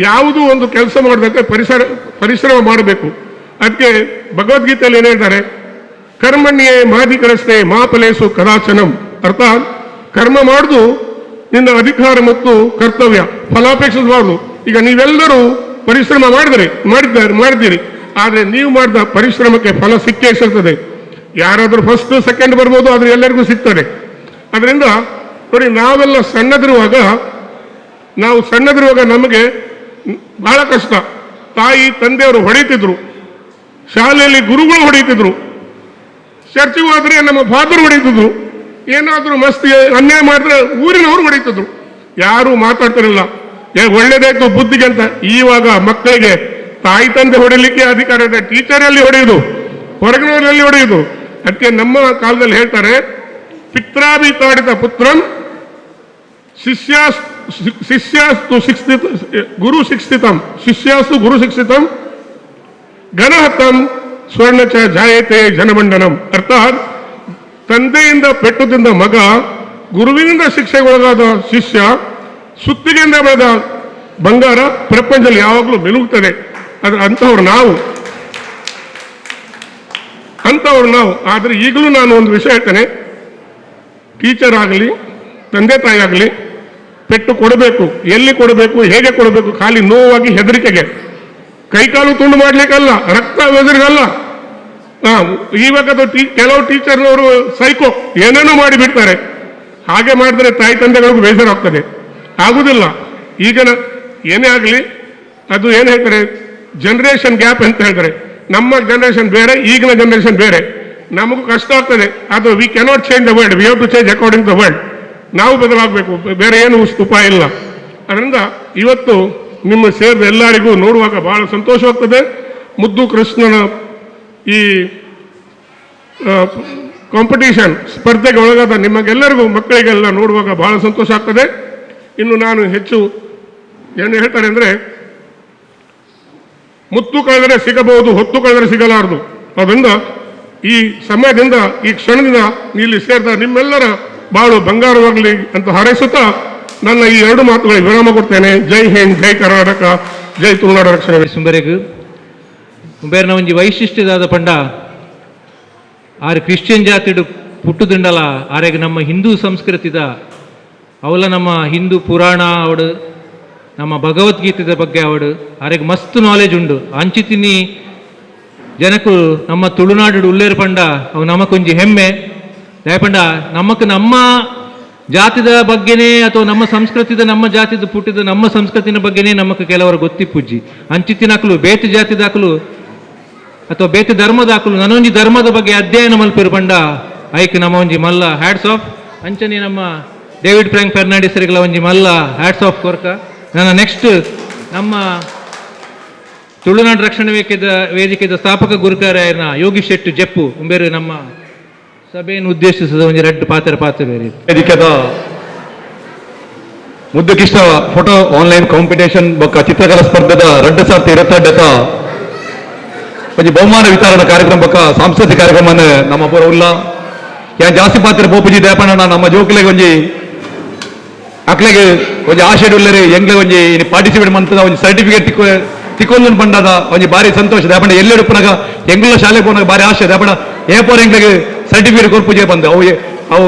ಯಾವುದೂ ಒಂದು ಕೆಲಸ ಮಾಡಬೇಕಾದ್ರೆ ಪರಿಶ್ರಮ ಮಾಡಬೇಕು. ಅದಕ್ಕೆ ಭಗವದ್ಗೀತೆಯಲ್ಲಿ ಏನು ಹೇಳ್ತಾರೆ? ಕರ್ಮಣ್ಯೇ ಮಾಧಿಕರಸ್ತೆ ಮಾ ಫಲೇಸು ಕದಾಚನಂ. ಅರ್ಥಾತ್ ಕರ್ಮ ಮಾಡುದು ನಿನ್ನ ಅಧಿಕಾರ ಮತ್ತು ಕರ್ತವ್ಯ, ಫಲಾಪೇಕ್ಷಿಸಬಾರದು. ಈಗ ನೀವೆಲ್ಲರೂ ಪರಿಶ್ರಮ ಮಾಡಿದ್ದೀರಿ, ಆದರೆ ನೀವು ಮಾಡಿದ ಪರಿಶ್ರಮಕ್ಕೆ ಫಲ ಸಿಕ್ಕೇ ಸಿಗ್ತದೆ. ಯಾರಾದರೂ ಫಸ್ಟ್ ಸೆಕೆಂಡ್ ಬರ್ಬೋದು, ಆದರೆ ಎಲ್ಲರಿಗೂ ಸಿಗ್ತದೆ. ಅದರಿಂದ ನೋಡಿ, ನಾವೆಲ್ಲ ಸಣ್ಣದಿರುವಾಗ, ನಾವು ಸಣ್ಣದಿರುವಾಗ ನಮಗೆ ಬಹಳ ಕಷ್ಟ. ತಾಯಿ ತಂದೆಯವರು ಹೊಡೀತಿದ್ರು, ಶಾಲೆಯಲ್ಲಿ ಗುರುಗಳು ಹೊಡೀತಿದ್ರು, ಚರ್ಚಿಗೆ ಹೋದ್ರೆ ನಮ್ಮ ಫಾದರ್ ಹೊಡೀತಿದ್ರು. ಏನಾದರೂ ಮಸ್ತಿ ಅನ್ಯಾಯ ಮಾಡಿದ್ರೆ ಊರಿನವರು ಹೊಡೀತಿದ್ರು, ಯಾರೂ ಮಾತಾಡ್ತಿರಲಿಲ್ಲ. ಒಳ್ಳೇದಾಯ್ತು ಬುದ್ಧಿಗೆ ಅಂತ. ಈವಾಗ ಮಕ್ಕಳಿಗೆ ತಾಯಿ ತಂದೆ ಹೊಡಿಲಿಕ್ಕೆ ಅಧಿಕಾರ ಇದೆ, ಟೀಚರಲ್ಲಿ ಹೊಡೆಯುವುದು, ಹೊರಗಿನವರಲ್ಲಿ ಹೊಡೆಯುವುದು. ಅದಕ್ಕೆ ನಮ್ಮ ಕಾಲದಲ್ಲಿ ಹೇಳ್ತಾರೆ, ಪಿತ್ರಾಭಿತಾಡಿತ ಪುತ್ರಂ ಶಿಷ್ಯಾಸ್ತು ಶಿಕ್ಷಿತ ಗುರು ಶಿಕ್ಷಿತಂ, ಶಿಷ್ಯಾಸ್ತು ಗುರು ಶಿಕ್ಷಿತಂ ಘನಹತಂ ಸ್ವರ್ಣಚ ಜಾಯತೆ ಜನಮಂಡನಂ. ಅರ್ಥಾತ್ ತಂದೆಯಿಂದ ಪೆಟ್ಟು ತಿಂದ ಮಗ, ಗುರುವಿನಿಂದ ಶಿಕ್ಷೆಗೊಳಗಾದ ಶಿಷ್ಯ, ಸುತ್ತಿಗೆಯಿಂದ ಬೆಳೆದ ಬಂಗಾರ ಪ್ರಪಂಚದಲ್ಲಿ ಯಾವಾಗಲೂ ಮೆಲುಗುತ್ತದೆ. ಅದು ಅಂಥವ್ರು ನಾವು, ಅಂಥವ್ರು ನಾವು. ಆದರೆ ಈಗಲೂ ನಾನು ಒಂದು ವಿಷಯ ಹೇಳ್ತೇನೆ, ಟೀಚರ್ ಆಗಲಿ ತಂದೆ ತಾಯಿ ಆಗಲಿ ಪೆಟ್ಟು ಕೊಡಬೇಕು. ಎಲ್ಲಿ ಕೊಡಬೇಕು, ಹೇಗೆ ಕೊಡಬೇಕು? ಖಾಲಿ ನೋವಾಗಿ ಹೆದರಿಕೆಗೆ, ಕೈಕಾಲು ತುಂಡು ಮಾಡ್ಲಿಕ್ಕಲ್ಲ, ರಕ್ತ ಬೆದರಿಗಲ್ಲ. ಇವಾಗ ಕೆಲವು ಟೀಚರ್ನವರು ಸೈಕೋ ಏನೇನೋ ಮಾಡಿಬಿಡ್ತಾರೆ. ಹಾಗೆ ಮಾಡಿದ್ರೆ ತಾಯಿ ತಂದೆಗಳಿಗೂ ಬೇಜಾರಾಗ್ತದೆ, ಆಗುದಿಲ್ಲ. ಈಗಿನ ಏನೇ ಆಗಲಿ ಅದು ಏನು ಹೇಳ್ತಾರೆ, ಜನರೇಷನ್ ಗ್ಯಾಪ್ ಅಂತ ಹೇಳ್ತಾರೆ. ನಮ್ಮ ಜನರೇಷನ್ ಬೇರೆ, ಈಗಿನ ಜನರೇಷನ್ ಬೇರೆ. ನಮಗೂ ಕಷ್ಟ ಆಗ್ತದೆ. ಅದು we cannot change the world, we have to change according the world. ನಾವು ಬದಲಾಗಬೇಕು, ಬೇರೆ ಏನು ಉಪಾಯ ಇಲ್ಲ. ಅದರಿಂದ ಇವತ್ತು ನಿಮ್ಮ ಸೇರಿದ ಎಲ್ಲರಿಗೂ ನೋಡುವಾಗ ಬಹಳ ಸಂತೋಷವಾಗ್ತದೆ. ಮುದ್ದು ಕೃಷ್ಣನ ಈ ಕಾಂಪಿಟೇಷನ್ ಸ್ಪರ್ಧೆಗೆ ಒಳಗಾದ ನಿಮಗೆಲ್ಲರಿಗೂ ಮಕ್ಕಳಿಗೆಲ್ಲ ನೋಡುವಾಗ ಬಹಳ ಸಂತೋಷ ಆಗ್ತದೆ. ಇನ್ನು ನಾನು ಹೆಚ್ಚು ಏನು ಹೇಳ್ತಾರೆ ಅಂದರೆ, ಮುತ್ತು ಕಳೆದರೆ ಸಿಗಬಹುದು, ಹೊತ್ತು ಕಳೆದರೆ ಸಿಗಲಾರದು. ಅದರಿಂದ ಈ ಸಮಯದಿಂದ, ಈ ಕ್ಷಣದಿಂದ ಇಲ್ಲಿ ಸೇರಿದ ನಿಮ್ಮೆಲ್ಲರ ಬಾಳು ಬಂಗಾರವಾಗಲಿ ಅಂತ ಹಾರೈಸುತ್ತಾ ನನ್ನ ಈ ಎರಡು ಮಾತುಗಳಿಗೆ ವಿರಾಮ ಕೊಡ್ತೇನೆ. ಜೈ ಹಿಂದ್, ಜೈ ಕರ್ನಾಟಕ, ಜೈ ತುಳುನಾಡು ರಕ್ಷಣೆ. ಸುಂಬರೆಗು ಬೇರೆ ಒಂಜಿ ವೈಶಿಷ್ಟ್ಯದಾದ ಪಂಡ ಆರು ಕ್ರಿಶ್ಚಿಯನ್ ಜಾತಿಡು ಪುಟ್ಟುದುಂಡಲ ಆರೆಗ್ ನಮ್ಮ ಹಿಂದೂ ಸಂಸ್ಕೃತಿದ ಅವಲ ನಮ್ಮ ಹಿಂದೂ ಪುರಾಣ ಅವಡು, ನಮ್ಮ ಭಗವದ್ಗೀತೆದ ಬಗ್ಗೆ ಅವಡು ಆರೆಗ್ ಮಸ್ತ್ ನಾಲೆಜ್ ಉಂಡು. ಅಂಚಿತಿನಿ ಜನಕು ನಮ್ಮ ತುಳುನಾಡು ಉಲ್ಲೇರು ಪಂಡ ಅವು ನಮಕೊಂಜಿ ಹೆಮ್ಮೆ. ದಯಪಂಡ ನಮಕ್ ನಮ್ಮ ಜಾತಿದ ಬಗ್ಗೆನೇ ಅಥವಾ ನಮ್ಮ ಸಂಸ್ಕೃತಿದ ನಮ್ಮ ಜಾತಿದ ಪುಟ್ಟಿದ ನಮ್ಮ ಸಂಸ್ಕೃತಿನ ಬಗ್ಗೆನೇ ನಮಕ್ ಕೆಲವರು ಗೊತ್ತಿಪ್ಪುಜ್ಜಿ. ಅಂಚಿತಿನಕಲು ಬೇತೆ ಜಾತಿದಾಕಲು ಅಥವಾ ಬೇತೆ ಧರ್ಮದಾಕಲು ನನೊಂಜಿ ಧರ್ಮದ ಬಗ್ಗೆ ಅಧ್ಯಯನ ಮಲ್ಪಿರು ಪಂಡ ಐಕ್ ನಮ್ಮ ಒಂಜಿ ಮಲ್ಲ ಹ್ಯಾಟ್ಸ್ ಆಫ್. ಅಂಚನೆ ನಮ್ಮ ಡೇವಿಡ್ ಫ್ರಾಂಕ್ ಫೆರ್ನಾಂಡಿಸರಿಗಳ ಒಂಜಿ ಮಲ್ಲ ಹ್ಯಾಟ್ಸ್ ಆಫ್ ಕೊರ್ಕ. ನನ್ನ ನೆಕ್ಸ್ಟ್ ನಮ್ಮ ತುಳುನಾಡು ರಕ್ಷಣಾ ವೇದಿಕೆದ ಸ್ಥಾಪಕ ಗುರುಕಾರ್ಯನ ಯೋಗೀಶ್ ಶೆಟ್ಟಿ ಜಪ್ಪು ಉಂಬೇರು ನಮ್ಮ ಸಭೆಯನ್ನು ಉದ್ದೇಶಿಸಿದ ಒಂಜಿ ರೆಡ್ ಪಾತ್ರ ಪಾತ್ರ ಬೇರೆ ವೇದಿಕೆದ ಮುದ್ದು ಕೃಷ್ಣ photo online competition ಬೊಕ್ಕ ಚಿತ್ರಕಲಾ ಸ್ಪರ್ಧೆದ 2022 ಒಂಜಿ ಬಹುಮಾನ ವಿತರಣಾ ಕಾರ್ಯಕ್ರಮ ಬೊಕ್ಕ ಸಾಂಸ್ಕೃತಿಕ ಕಾರ್ಯಕ್ರಮ ನಮ್ಮ ಪೂರ ಉಲ್ಲ. ಯಾನ್ ಜಾಸ್ತಿ ಪಾತ್ರ ಪೋಪುಜಿ ದೇಪಣ್ಣ ನಮ್ಮ ಜೋಕುಲೆಗ್ ಒಂಜಿ ಅಕ್ಲೆಗ್ ಒಂಜಿ ಆಶೆ ಉಲ್ಲೆರ್, ಎಂಗ್ಲೆ ಒಂಜಿ ಪಾರ್ಟಿಸಿಪೇಟ್ ಮಂತದ ಒಂಜಿ ಸರ್ಟಿಫಿಕೇಟ್ ತಿಕ್ಕೊಂದು ಪಂಡದ ಒಂಜಿ ಬಾರಿ ಸಂತೋಷ. ದೇಪಣ್ಣ ಎಲ್ಲೆಡು ಪುನಗ ಎಂಗ್ಲ ಶಾಲೆ ಪೋನಾಗ ಬಾರಿ ಆಶೆ ದೇಪಣ್ಣ ಏಪೋರ್ ಎಂಗ್ಲೆಗ್ ಸರ್ಟಿಫಿಕೇಟ್ ಕೊರ್ಪುಜೆ ಬಂದು ಅವು ಅವು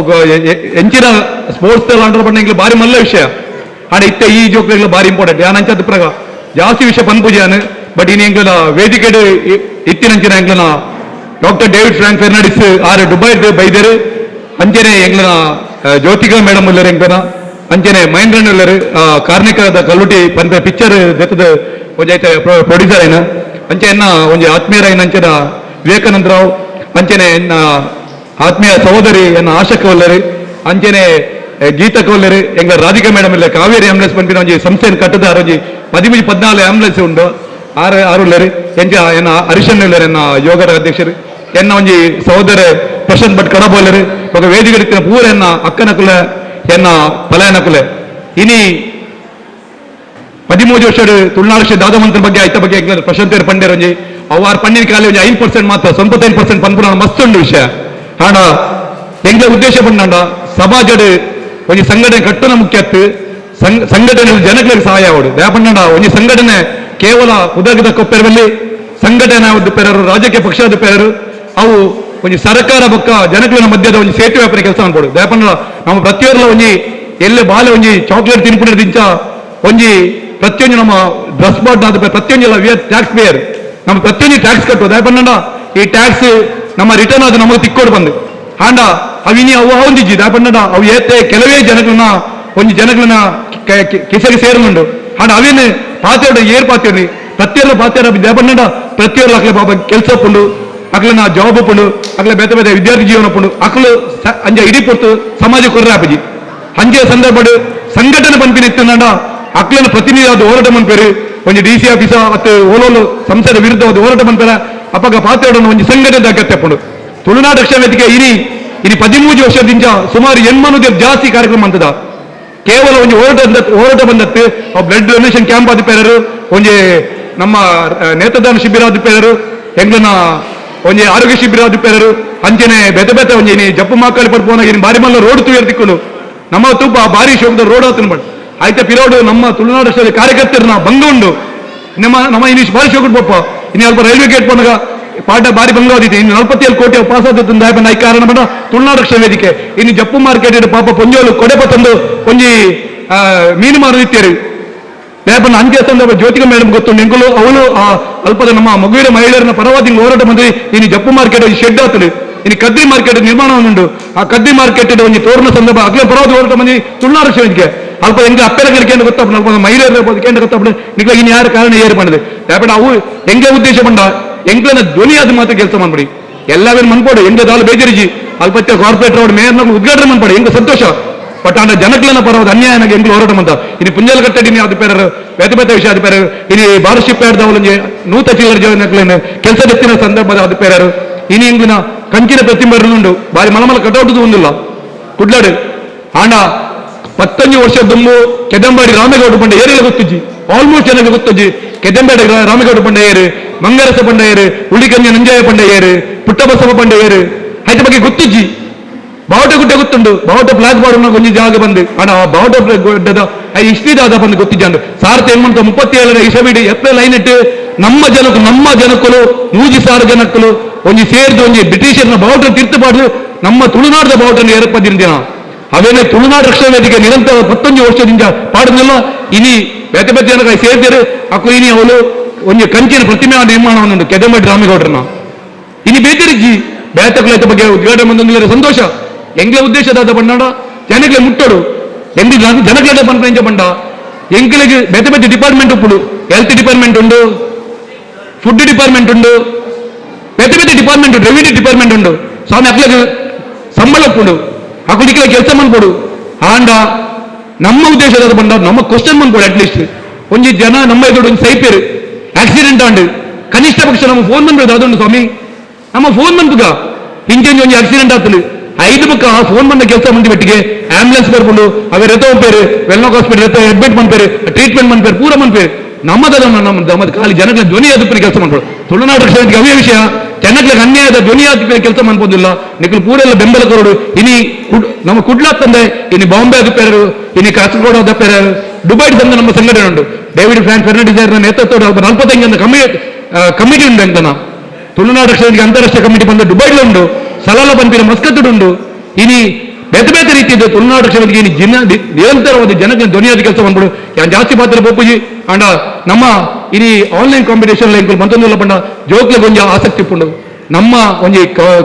ಎಂಚಿನ ಸ್ಪೋರ್ಟ್ಸ್ ಆಂಡ್ರ ಪಂಡ ಎಂಗ್ಲೆ ಬಾರಿ ಮಲ್ಲ ವಿಷಯ. ಆಡ ಇತ್ತೆ ಈ ಜೋಕ್ಲೆಗ್ಲ ಬಾರಿ ಇಂಪಾರ್ಟೆಂಟ್. ಯಾನ್ ಅಂಚದ ಪುನಗ ಜಾಸ್ತಿ ವಿಷಯ ಪನ್ಪುಜಾನು ಬಟ್ ಇನ್ನು ಎಂಗ್ಲನ ವೇದಿಕೆ ಇತ್ತಿನಂಚಿನ ಎಂಗ್ಲನ doctor David Frank Fernandes ಆರು ದುಬೈ ಬೈದರು. ಅಂಚನೆ ಎಂಗ್ಲನ ಜ್ಯೋತಿಕಾ ಮೇಡಮ್ ಉಲ್ಲೆರ್, ಎಂಗ್ಲನ ಅಂಚನೆ ಮಹೇಂದ್ರನ್ ಉಲ್ಲೆರ್, ಕಾರ್ಣಿಕದ ಕಲ್ಲುಟಿ ಪನ್ಪೆ ಪಿಕ್ಚರ್ ದೆತ್ತದ ಒಂಜಿ ಐತೆ ಪ್ರೊಡ್ಯೂಸರ್ ಐನ ಅಂಚೆ ಎನ್ನ ಒಂಜಿ ಆತ್ಮೀಯರಾಯಿನ ಅಂಚನ ವಿವೇಕಾನಂದ ರಾವ್, ಅಂಚನೆ ಎನ್ನ ಆತ್ಮೀಯ ಸಹೋದರಿ ಎನ್ನ ಆಶಾ ಕೌಲ್ಲೆರ್, ಅಂಚನೆ ಗೀತಾ ಕೌಲ್ಲೆರ್, ಎಂಗ್ಲ ರಾಧಿಕಾ ಮೇಡಮ್ ಇಲ್ಲ ಕಾವೇರಿ ಆಂಬುಲೆನ್ಸ್ ಪನ್ಪಿನ ಒಂಜಿ ಸಂಸ್ಥೆಯನ್ನು ಕಟ್ಟದ ಒಂಜಿ 13 14 ಆಂಬುಲೆನ್ಸ್ ಉಂಡು ಆರು ಆರು ಉಲ್ಲೆರ್. ಎಂಚ ಎನ್ನ ಹರಿಶನ್ ಉಲ್ಲೆರ್ ಎನ್ನ ಯೋಗದ ಅಧ್ಯಕ್ಷರು, ಎನ್ನ ಒಂಜಿ ಸಹೋದರ ಪ್ರಶಾಂತ್ ಭಟ್ ಕಡಬೋಲೆರ್, ಬೊಕ ವೇದಿಕೆ ಪೂರ ಎನ್ನ ಅಕ್ಕನಕುಲ ಎನ್ನ ಪಲಾಯನಕುಲೆ. ಇನಿ 13 ವರ್ಷ ತುಳುನಾಡು ದಾದಮಂತ್ರ ಬಗ್ಗೆ ಐತ ಬಗ್ಗೆ ಪ್ರಶಾಂತ್ ಪಂಡೇರ್ ಒಂಜಿ ಅವಾರ್ ಪಣ್ಣಿನ ಕಾಲಿ ಒಂಜಿ 5% ಮಾತ್ರ 95% ಪನ್ಪುನ ಮಸ್ತ್ ಉಂಡು ವಿಷಯ. ಆಂಡ ಎಂಗ್ಲ ಉದ್ದೇಶ ಪಂಡ ಸಮಾಜಡ್ ಒಂಜಿ ಸಂಘಟನೆ ಕಟ್ಟುನ ಮುಖ್ಯತ್ತು ಸಂಘಟನೆ ಜನಗಳಿಗೆ ಸಹಾಯ ಆವಡು. ದಾಪಂಡ ಒಂಜಿ ಸಂಘಟನೆ ಕೇವಲ ಉದಗದ ಕೊಪ್ಪೆರವಲ್ಲಿ ಸಂಘಟನೆ ಪೆರರು ರಾಜಕೀಯ ಪಕ್ಷದ ಪೆರರು ಅವು ಒಂಜಿ ಸರ್ಕಾರ ಬೊಕ್ಕ ಜನಗಳ ಮಧ್ಯದ ಒಂಜಿ ಸೇತುವೆ ವ್ಯಾಪಾರ ಕೆಲಸ ಅನ್ಬೋದು. ದಾಪಂಡ ನಮ್ಮ ಪ್ರತಿಯೊರ್ಲ ಒಂಜಿ ಎಲ್ಲೆ ಬಾಲೆ ಒಂಜಿ ಚಾಕ್ಲೇಟ್ ತಿನ್ಪುನ ದಿಂಚ ಒಂಜಿ ಪ್ರತಿಯೊಂದು ನಮ್ಮ ಡ್ರೆಸ್ ಬೋರ್ಡ್ ಆದ ಪ್ರತಿಯೊಂದು we are tax pair, ನಮ್ಮ ಪ್ರತಿಯೊಂದು ಟ್ಯಾಕ್ಸ್ ಕಟ್ಟುವ. ದಾಪಂಡ ಈ ಟ್ಯಾಕ್ಸ್ ನಮ್ಮ ರಿಟರ್ನ್ ಅದು ನಮಗೆ ತಿಕ್ಕೋಡು ಬಂದು ಆಂಡ ಅವಿನಿ ಅವು ಅವಂದಿಜ್ಜಿ. ದಾಪಂಡ ಅವು ಏತೆ ಕೆಲವೇ ಜನಗಳನ್ನ ಒಂಜಿ ಜನಗಳನ್ನ ಕಿಸೆಗೆ ಸೇರುಂಡು. ಆಂಡ ಅವೇನು ಪಾತ್ರೆ ಏರ್ ಪಾತ್ರೆ ಪ್ರತಿಯೊಂದು ಪಾತ್ರೆ ದೇಪಂಡ ಪ್ರತಿಯೊಂದು ಅಕ್ಲೆ ಪಾಪ ಕೆಲಸ ಪುಂಡು ಅಕ್ಲನ ಜಾಬ್ ಉಪ್ಪುಂಡು, ಅಕ್ಲ ಬೇತೆ ಬೇತೆ ವಿದ್ಯಾರ್ಥಿ ಜೀವನ ಉಪ್ಪುಂಡು, ಅಕ್ಲು ಅಂಜ ಇಡೀ ಪೊರ್ತು ಸಮಾಜ ಕೊರ್ರೆ ಆಪುಜಿ. ಅಂಚೆ ಸಂದರ್ಭಡ್ ಸಂಘಟನೆ ಪನ್ಪಿನ ಇತ್ತುಂಡ ಅಕ್ಲನ ಪ್ರತಿನಿಧಿ ಅದು ಹೋರಾಟ ಮನ್ಪೇರು, ಒಂಜಿ ಡಿ ಸಿ ಆಫೀಸ ಅತ್ತು ಓಲೋಲು ಸಂಸ್ಥೆದ ವಿರುದ್ಧ ಅದು ಹೋರಾಟ ಮನ್ಪೇರ ಅಪಗ ಪಾತ್ರ ಒಂಜಿ ಸಂಘಟನೆ ಅಗತ್ಯ ಉಪ್ಪುಂಡು. ತುಳುನಾಡು ರಕ್ಷಣಾ ವೇದಿಕೆ ಇನಿ ಇನಿ 13 ವರ್ಷದಿಂದ ಸುಮಾರು 80 ಜಾಸ್ತಿ ಕಾರ್ಯಕ್ರಮ ಅಂತದ. ಕೇವಲ ಒಂಜಿ ಹೋರಾಟ ಬಂದತ್ತು blood donation camp ಆದ ಪೇರರು, ಒಂಜಿ ನಮ್ಮ ನೇತ್ರದಾನ ಶಿಬಿರ ಆದ ಪೇರರು, ಎಂಗ್ಲನ ಒಂಜಿ ಆರೋಗ್ಯ ಶಿಬಿರ ಆದ ಪೇರರು, ಅಂಚನೆ ಬೇತೆ ಬೇತೆ ಒಂಜಿ ಇನಿ ಜಪ್ಪು ಮಾಕಾಳಿ ಪಡ್ಪೋನ ಇನಿ ಬಾರಿ ಮಲ್ಲ ರೋಡ್ ತುಯರ್ ತಿಕ್ಕುಲು ನಮ್ಮ ತೂಪ ಭಾರಿ ಶೋಕದ ರೋಡ್ ಆತನ ಬಟ್ ಆಯ್ತ ಪಿರೋಡು ನಮ್ಮ ತುಳುನಾಡು ರಕ್ಷಣಾ ಕಾರ್ಯಕರ್ತರನ್ನ ಭಂಗ ಉಂಡು. ನಮ್ಮ ನಮ್ಮ ಇನಿ ಭಾರಿ ಶೋಕಡ್ ಪೋಪ ಇನಿ ಅಲ್ಪ ರೈಲ್ವೆ ಗೇಟ್ ಪೋನಾಗ ಪಾಠ ಬಾರಿ ಭಂಗ ಆದಿತ್ತು. ಇನ್ನು 47 ಕೋಟಿ ಪಾಸ್ ಆದದ್ದು I ಕಾರಣ ಬಣ್ಣ ತುಳುನಾಡು ರಕ್ಷಣಾ ವೇದಿಕೆ ಇನ್ನು ಜಪ್ಪು ಮಾರ್ಕೆಟ್ ಪಾಪ ಪೊಂಜೋಲು ಕೊಡೆಪ ತಂದು ಒಂಜಿ ಮೀನು ಮಾರು ನಿತ್ಯರು ಲೇಪನ ಅಂತ್ಯ ಸಂದರ್ಭ ಜ್ಯೋತಿಕಾ ಮೇಡಮ್ ಗೊತ್ತುಂಡು ಎಂಕುಲು ಅವಳು ಆ ಅಲ್ಪದ ನಮ್ಮ ಮಗುವಿನ ಮಹಿಳೆಯರನ್ನ ಪರವಾಗಿ ಹೋರಾಟ ಬಂದು ಇನ್ನು ಜಪ್ಪು ಮಾರ್ಕೆಟ್ ಒಂಜಿ ಶೆಡ್ ಆತಲು, ಇನ್ನು ಕದ್ದಿ ಮಾರ್ಕೆಟ್ ನಿರ್ಮಾಣ ಉಂಡು. ಆ ಕದ್ದಿ ಮಾರ್ಕೆಟ್ ಒಂಜಿ ತೋರಣ ಸಂದರ್ಭ ಅಗ್ಲ ಪರವಾಗಿ ಹೋರಾಟ ಬಂದು ತುಳುನಾಡು ರಕ್ಷಣಾ ವೇದಿಕೆ ಅಲ್ಪ ಎಂಕ ಅಪ್ಪೆರಗಳಿಗೆ ಕೇಂದ್ರ ಗೊತ್ತಪ್ಪ, ಅಲ್ಪ ಮಹಿಳೆಯರ ಕೇಂದ್ರ ಗೊತ್ತಪ್ಪ ನಿಕ್ಲ ಇನ್ನು ಯಾರು ಕಾರಣ ಏರು ಮಾಡಿದೆ ಯಾಪಡ ಅವು ಎಂಗೆ ಉದ್ದೇಶ ಬಂಡ ಎಂಕ್ಲನ ಧ್ವನಿ ಅದು ಮಾತ್ರ ಕೆಲಸ ಮಾಡ್ಬಿಡಿ ಎಲ್ಲವೇನು ಮನ್ಪೋಡು ಎಂಗ ದಾಲು ಬೇಜರಿಜಿ ಅಲ್ಪತ್ಯ ಕಾರ್ಪೊರೇಟರ್ ಅವ್ರು ಮೇಯರ್ನ ಉದ್ಘಾಟನೆ ಮನ್ಪಾಡಿ ಎಂಗ ಸಂತೋಷ. ಬಟ್ ಆಂಡ ಜನಕ್ಲನ ಪರವಾದ ಅನ್ಯಾಯ ಎಂಗ್ಲು ಹೋರಾಟ ಮಂತ ಇನ್ನು ಪುಂಜಲ್ ಕಟ್ಟಡಿ ಅದು ಪೇರರು ಬೇತೆ ಬೇತೆ ವಿಷಯ ಅದು ಪೇರರು ಇನಿ ಭಾರತ್ ಶಿಪ್ ಆಡ್ದವಲಂಜೆ ನೂತ ಚಿಲ್ಲರ ಜನಕ್ಲನ ಕೆಲಸ ಎತ್ತಿನ ಸಂದರ್ಭದ ಅದು ಪೇರರು ಇನಿ ಎಂಗಿನ ಕಂಚಿನ ಪ್ರತಿಮರುಂಡು ಬಾರಿ ಮಲಮಲ ಕಟೌಟು ಒಂದಿಲ್ಲ ಕುಡ್ಲಾಡು. ಆಂಡ 15 ವರ್ಷ ದುಂಬು ಕೆದಂಬಾಡಿ ರಾಮೇಗೌಡ ಪಂಡ ಏರಿಲ್ಲ ಗೊತ್ತುಜ್ಜಿ, ಆಲ್ಮೋಸ್ಟ್ ಜನಕ್ಕೆ ಗೊತ್ತುಜ್ಜಿ. ಕೆದಂಬಾಡಿ ರಾಮೇಗೌಡ ಪಂಡ ಏರು, ಮಂಗರಸ ಪಂಡ ಏರು, ಉಳಿಕಂಜ ನಂಜಾಯ ಪಂಡ ಏರು, ಪುಟ್ಟಬಸವ ಪಂಡ ಏರು ಆಯ್ತ ಬಗ್ಗೆ ಗೊತ್ತುಜ್ಜಿ. ಬಾವುಟ ಗುಡ್ಡೆ ಗೊತ್ತುಂಡು, ಬಾವುಟ ಫ್ಲಾಗ್ ಬಾಡುನ ಕೊಂಚ ಜಾಗ ಬಂದು ಆಂಡ ಆ ಬಾವುಟ ಗುಡ್ಡದ ಇಷ್ಟಿದಾದ ಬಂದು ಗೊತ್ತಿಜ್ಜಾಂಡು. 1837ರ ಇಸವಿಡು ಏಪ್ರಿಲ್ 5 ನಮ್ಮ ಜನಕು ನಮ್ಮ ಜನಕ್ಕಲು 100,000 ಜನಕ್ಕಲು ಒಂಜಿ ಸೇರ್ದು ಒಂಜಿ ಬ್ರಿಟಿಷರ್ನ ಬಾವುಟ ತಿರ್ತುಪಾಡು ನಮ್ಮ ತುಳುನಾಡದ ಬಾವುಟನ ಏರ್ಪದಿನ ದಿನ ಅವೇನೆ ತುಳುನಾಡು ರಕ್ಷಣಾ ವೇದಿಕೆ ನಿರಂತರ 15 ವರ್ಷದಿಂದ ಪಾಡನೆಲ್ಲ ಇನಿ ಬೇತೆ ಬೇತೆ ಜನಕ ಸೇರ್ದರು ಅಕ್ಕು ಇನಿ ಅವಳು ಒಂಜಿ ಕಂಚಿನ ಪ್ರತಿಮೆ ನಿರ್ಮಾಣ ಕೆದಮಡಿ ರಾಮೇಗೌಡರನ್ನ ಇನಿ ಬೇತರಿಜಿ ಬೇತಕುಲ ಬಗ್ಗೆ ಉದ್ಘಾಟನೆ ಬಂದ ಸಂತೋಷ. ಎಂಗ್ಲ ಉದ್ದೇಶದಾದ ಬಣ್ಣಾಡ ಜನಕ್ಕೆ ಮುಟ್ಟೋಡು ಎಂಗ್ ಜನಗಳ ಪಂಚ ಬಂಡ ಎಂಕ್ಲಿಗೆ ಬೇತೆ ಬೇತೆ ಡಿಪಾರ್ಟ್ಮೆಂಟ್ ಉಪ್ಪುಡು, ಹೆಲ್ತ್ ಡಿಪಾರ್ಟ್ಮೆಂಟ್ ಉಂಡು, ಫುಡ್ ಡಿಪಾರ್ಟ್ಮೆಂಟ್ ಉಂಡು, ಬೇತೆ ಬೇತೆ department revenue department ಉಂಡು. ಸ್ವಾಮಿ ಅಕ್ಲಗೆ ಸಂಬಳ ಉಪ್ಪುಂಡು, ಅಕ್ಕುಡಿಕೆ ಕೆಲಸ ಮನ್ಪೋಡು. ಆಂಡ ನಮ್ಮ ಉದ್ದೇಶದ ಬಂಡ ನಮ್ಮ ಕ್ವಶನ್ ಮನ್ಪೋಡು ಅಟ್ಲೀಸ್ಟ್ ಒಂಜಿ ಜನ ನಮ್ಮ ಎದುರು ಒಂಜಿ ಸೈಪೇರು ಆಕ್ಸಿಡೆಂಟ್ ಆಂಡ್ ಕನಿಷ್ಠ ಪಕ್ಷ ನಮ್ಮ ಫೋನ್ ಬಂದ್ಬಿಡು ಅದೊಂದು ಸ್ವಾಮಿ ನಮ್ಮ ಫೋನ್ ಬಂದ್ಪುಗ ಇಂಚಂಜಿ ಒಂಜಿ ಆಕ್ಸಿಡೆಂಟ್ ಆಗ್ತದೆ 5 ಬಕ್ಕ ಆ ಫೋನ್ ಬಂದ ಕೆಲಸ ಮಂದಿ ಬೆಟ್ಟಿಗೆ ಆಂಬುಲೆನ್ಸ್ ಬರ್ಕೊಂಡು ಅವೇ ರಥ ಪೇರು ವೆಲ್ನಾಕ್ ಹಾಸ್ಪಿಟಲ್ ರಥ ಅಡ್ಮಿಟ್ ಮನ್ಪೇರು ಟ್ರೀಟ್ಮೆಂಟ್ ಮನ್ಪೇರು ಪೂರ ಮನ್ಪೇರು ನಮ್ಮದಲ್ಲ ನಮ್ಮ ನಮ್ಮದು ಖಾಲಿ ಜನಗಳ ಧ್ವನಿ ಅದು ಕೆಲಸ ಮಾಡ್ಬೋದು. ತುಳುನಾಡು ರಕ್ಷಣೆ ಅವೇ ವಿಷಯ ಜನಗಳಿಗೆ ಅನ್ಯಾಯದ ಧ್ವನಿ ಆದ ಕೆಲಸ ಮಾಡ್ಬೋದಿಲ್ಲ. ನಿಖಲ್ ಪೂರೆಲ್ಲ ಬೆಂಬಲ ಕೊರಡು ಇನಿ ನಮ್ಮ ಕುಡ್ಲಾತ್ತಂದೆ ಇನಿ ಬಾಂಬೆ ಅದು ಪೇರರು ಇನಿ ಕಾಸರಗೋಡು ಅದ ಪೇರರು ದುಬೈ ತಂದ ನಮ್ಮ ಸಂಘಟನೆ ಉಂಟು. ಡೇವಿಡ್ ಫ್ರಾನ್ ಫೆರ್ನಾಂಡಿಸ್ ನೇತೃತ್ವದ 45 ಕಮಿಟಿ ಉಂಟು ಅಂತನ ತುಳುನಾಡು ರಕ್ಷಣೆಗೆ ಅಂತಾರಾಷ್ಟ್ರೀಯ ಕಮಿಟಿ ಬಂದ ದುಬೈಡ್ ಉಂಟು, ಸಲಾಲ ಬಂದಿನ ಮಸ್ಕತ್ ಉಂಟು. ಇನಿ ಬೇತೆ ಬೇತೆ ರೀತಿಯ ತುಳುನಾಡು ರಕ್ಷಣೆಗೆ ಇನಿ ಜಿನ ನಿರಂತರವಾದ ಜನಕ್ಕೆ ಧ್ವನಿಯಾದ ಕೆಲಸ ಮಾಡ್ಬಿಡು. ಯಾನ್ ಜಾಸ್ತಿ ಪಾತ್ರ ಪೋಪುಜಿ ಅಂಡ ನಮ್ಮ ಇನಿ ಆನ್ಲೈನ್ ಕಾಂಪಿಟೇಷನ್ ಮಂತೊಂದುಲ್ಲ ಪಂಡ ಜೋಕ್ಲೆ ಕೊಂಚ ಆಸಕ್ತಿ ಉಂಡು ನಮ್ಮ ಒಂಜಿ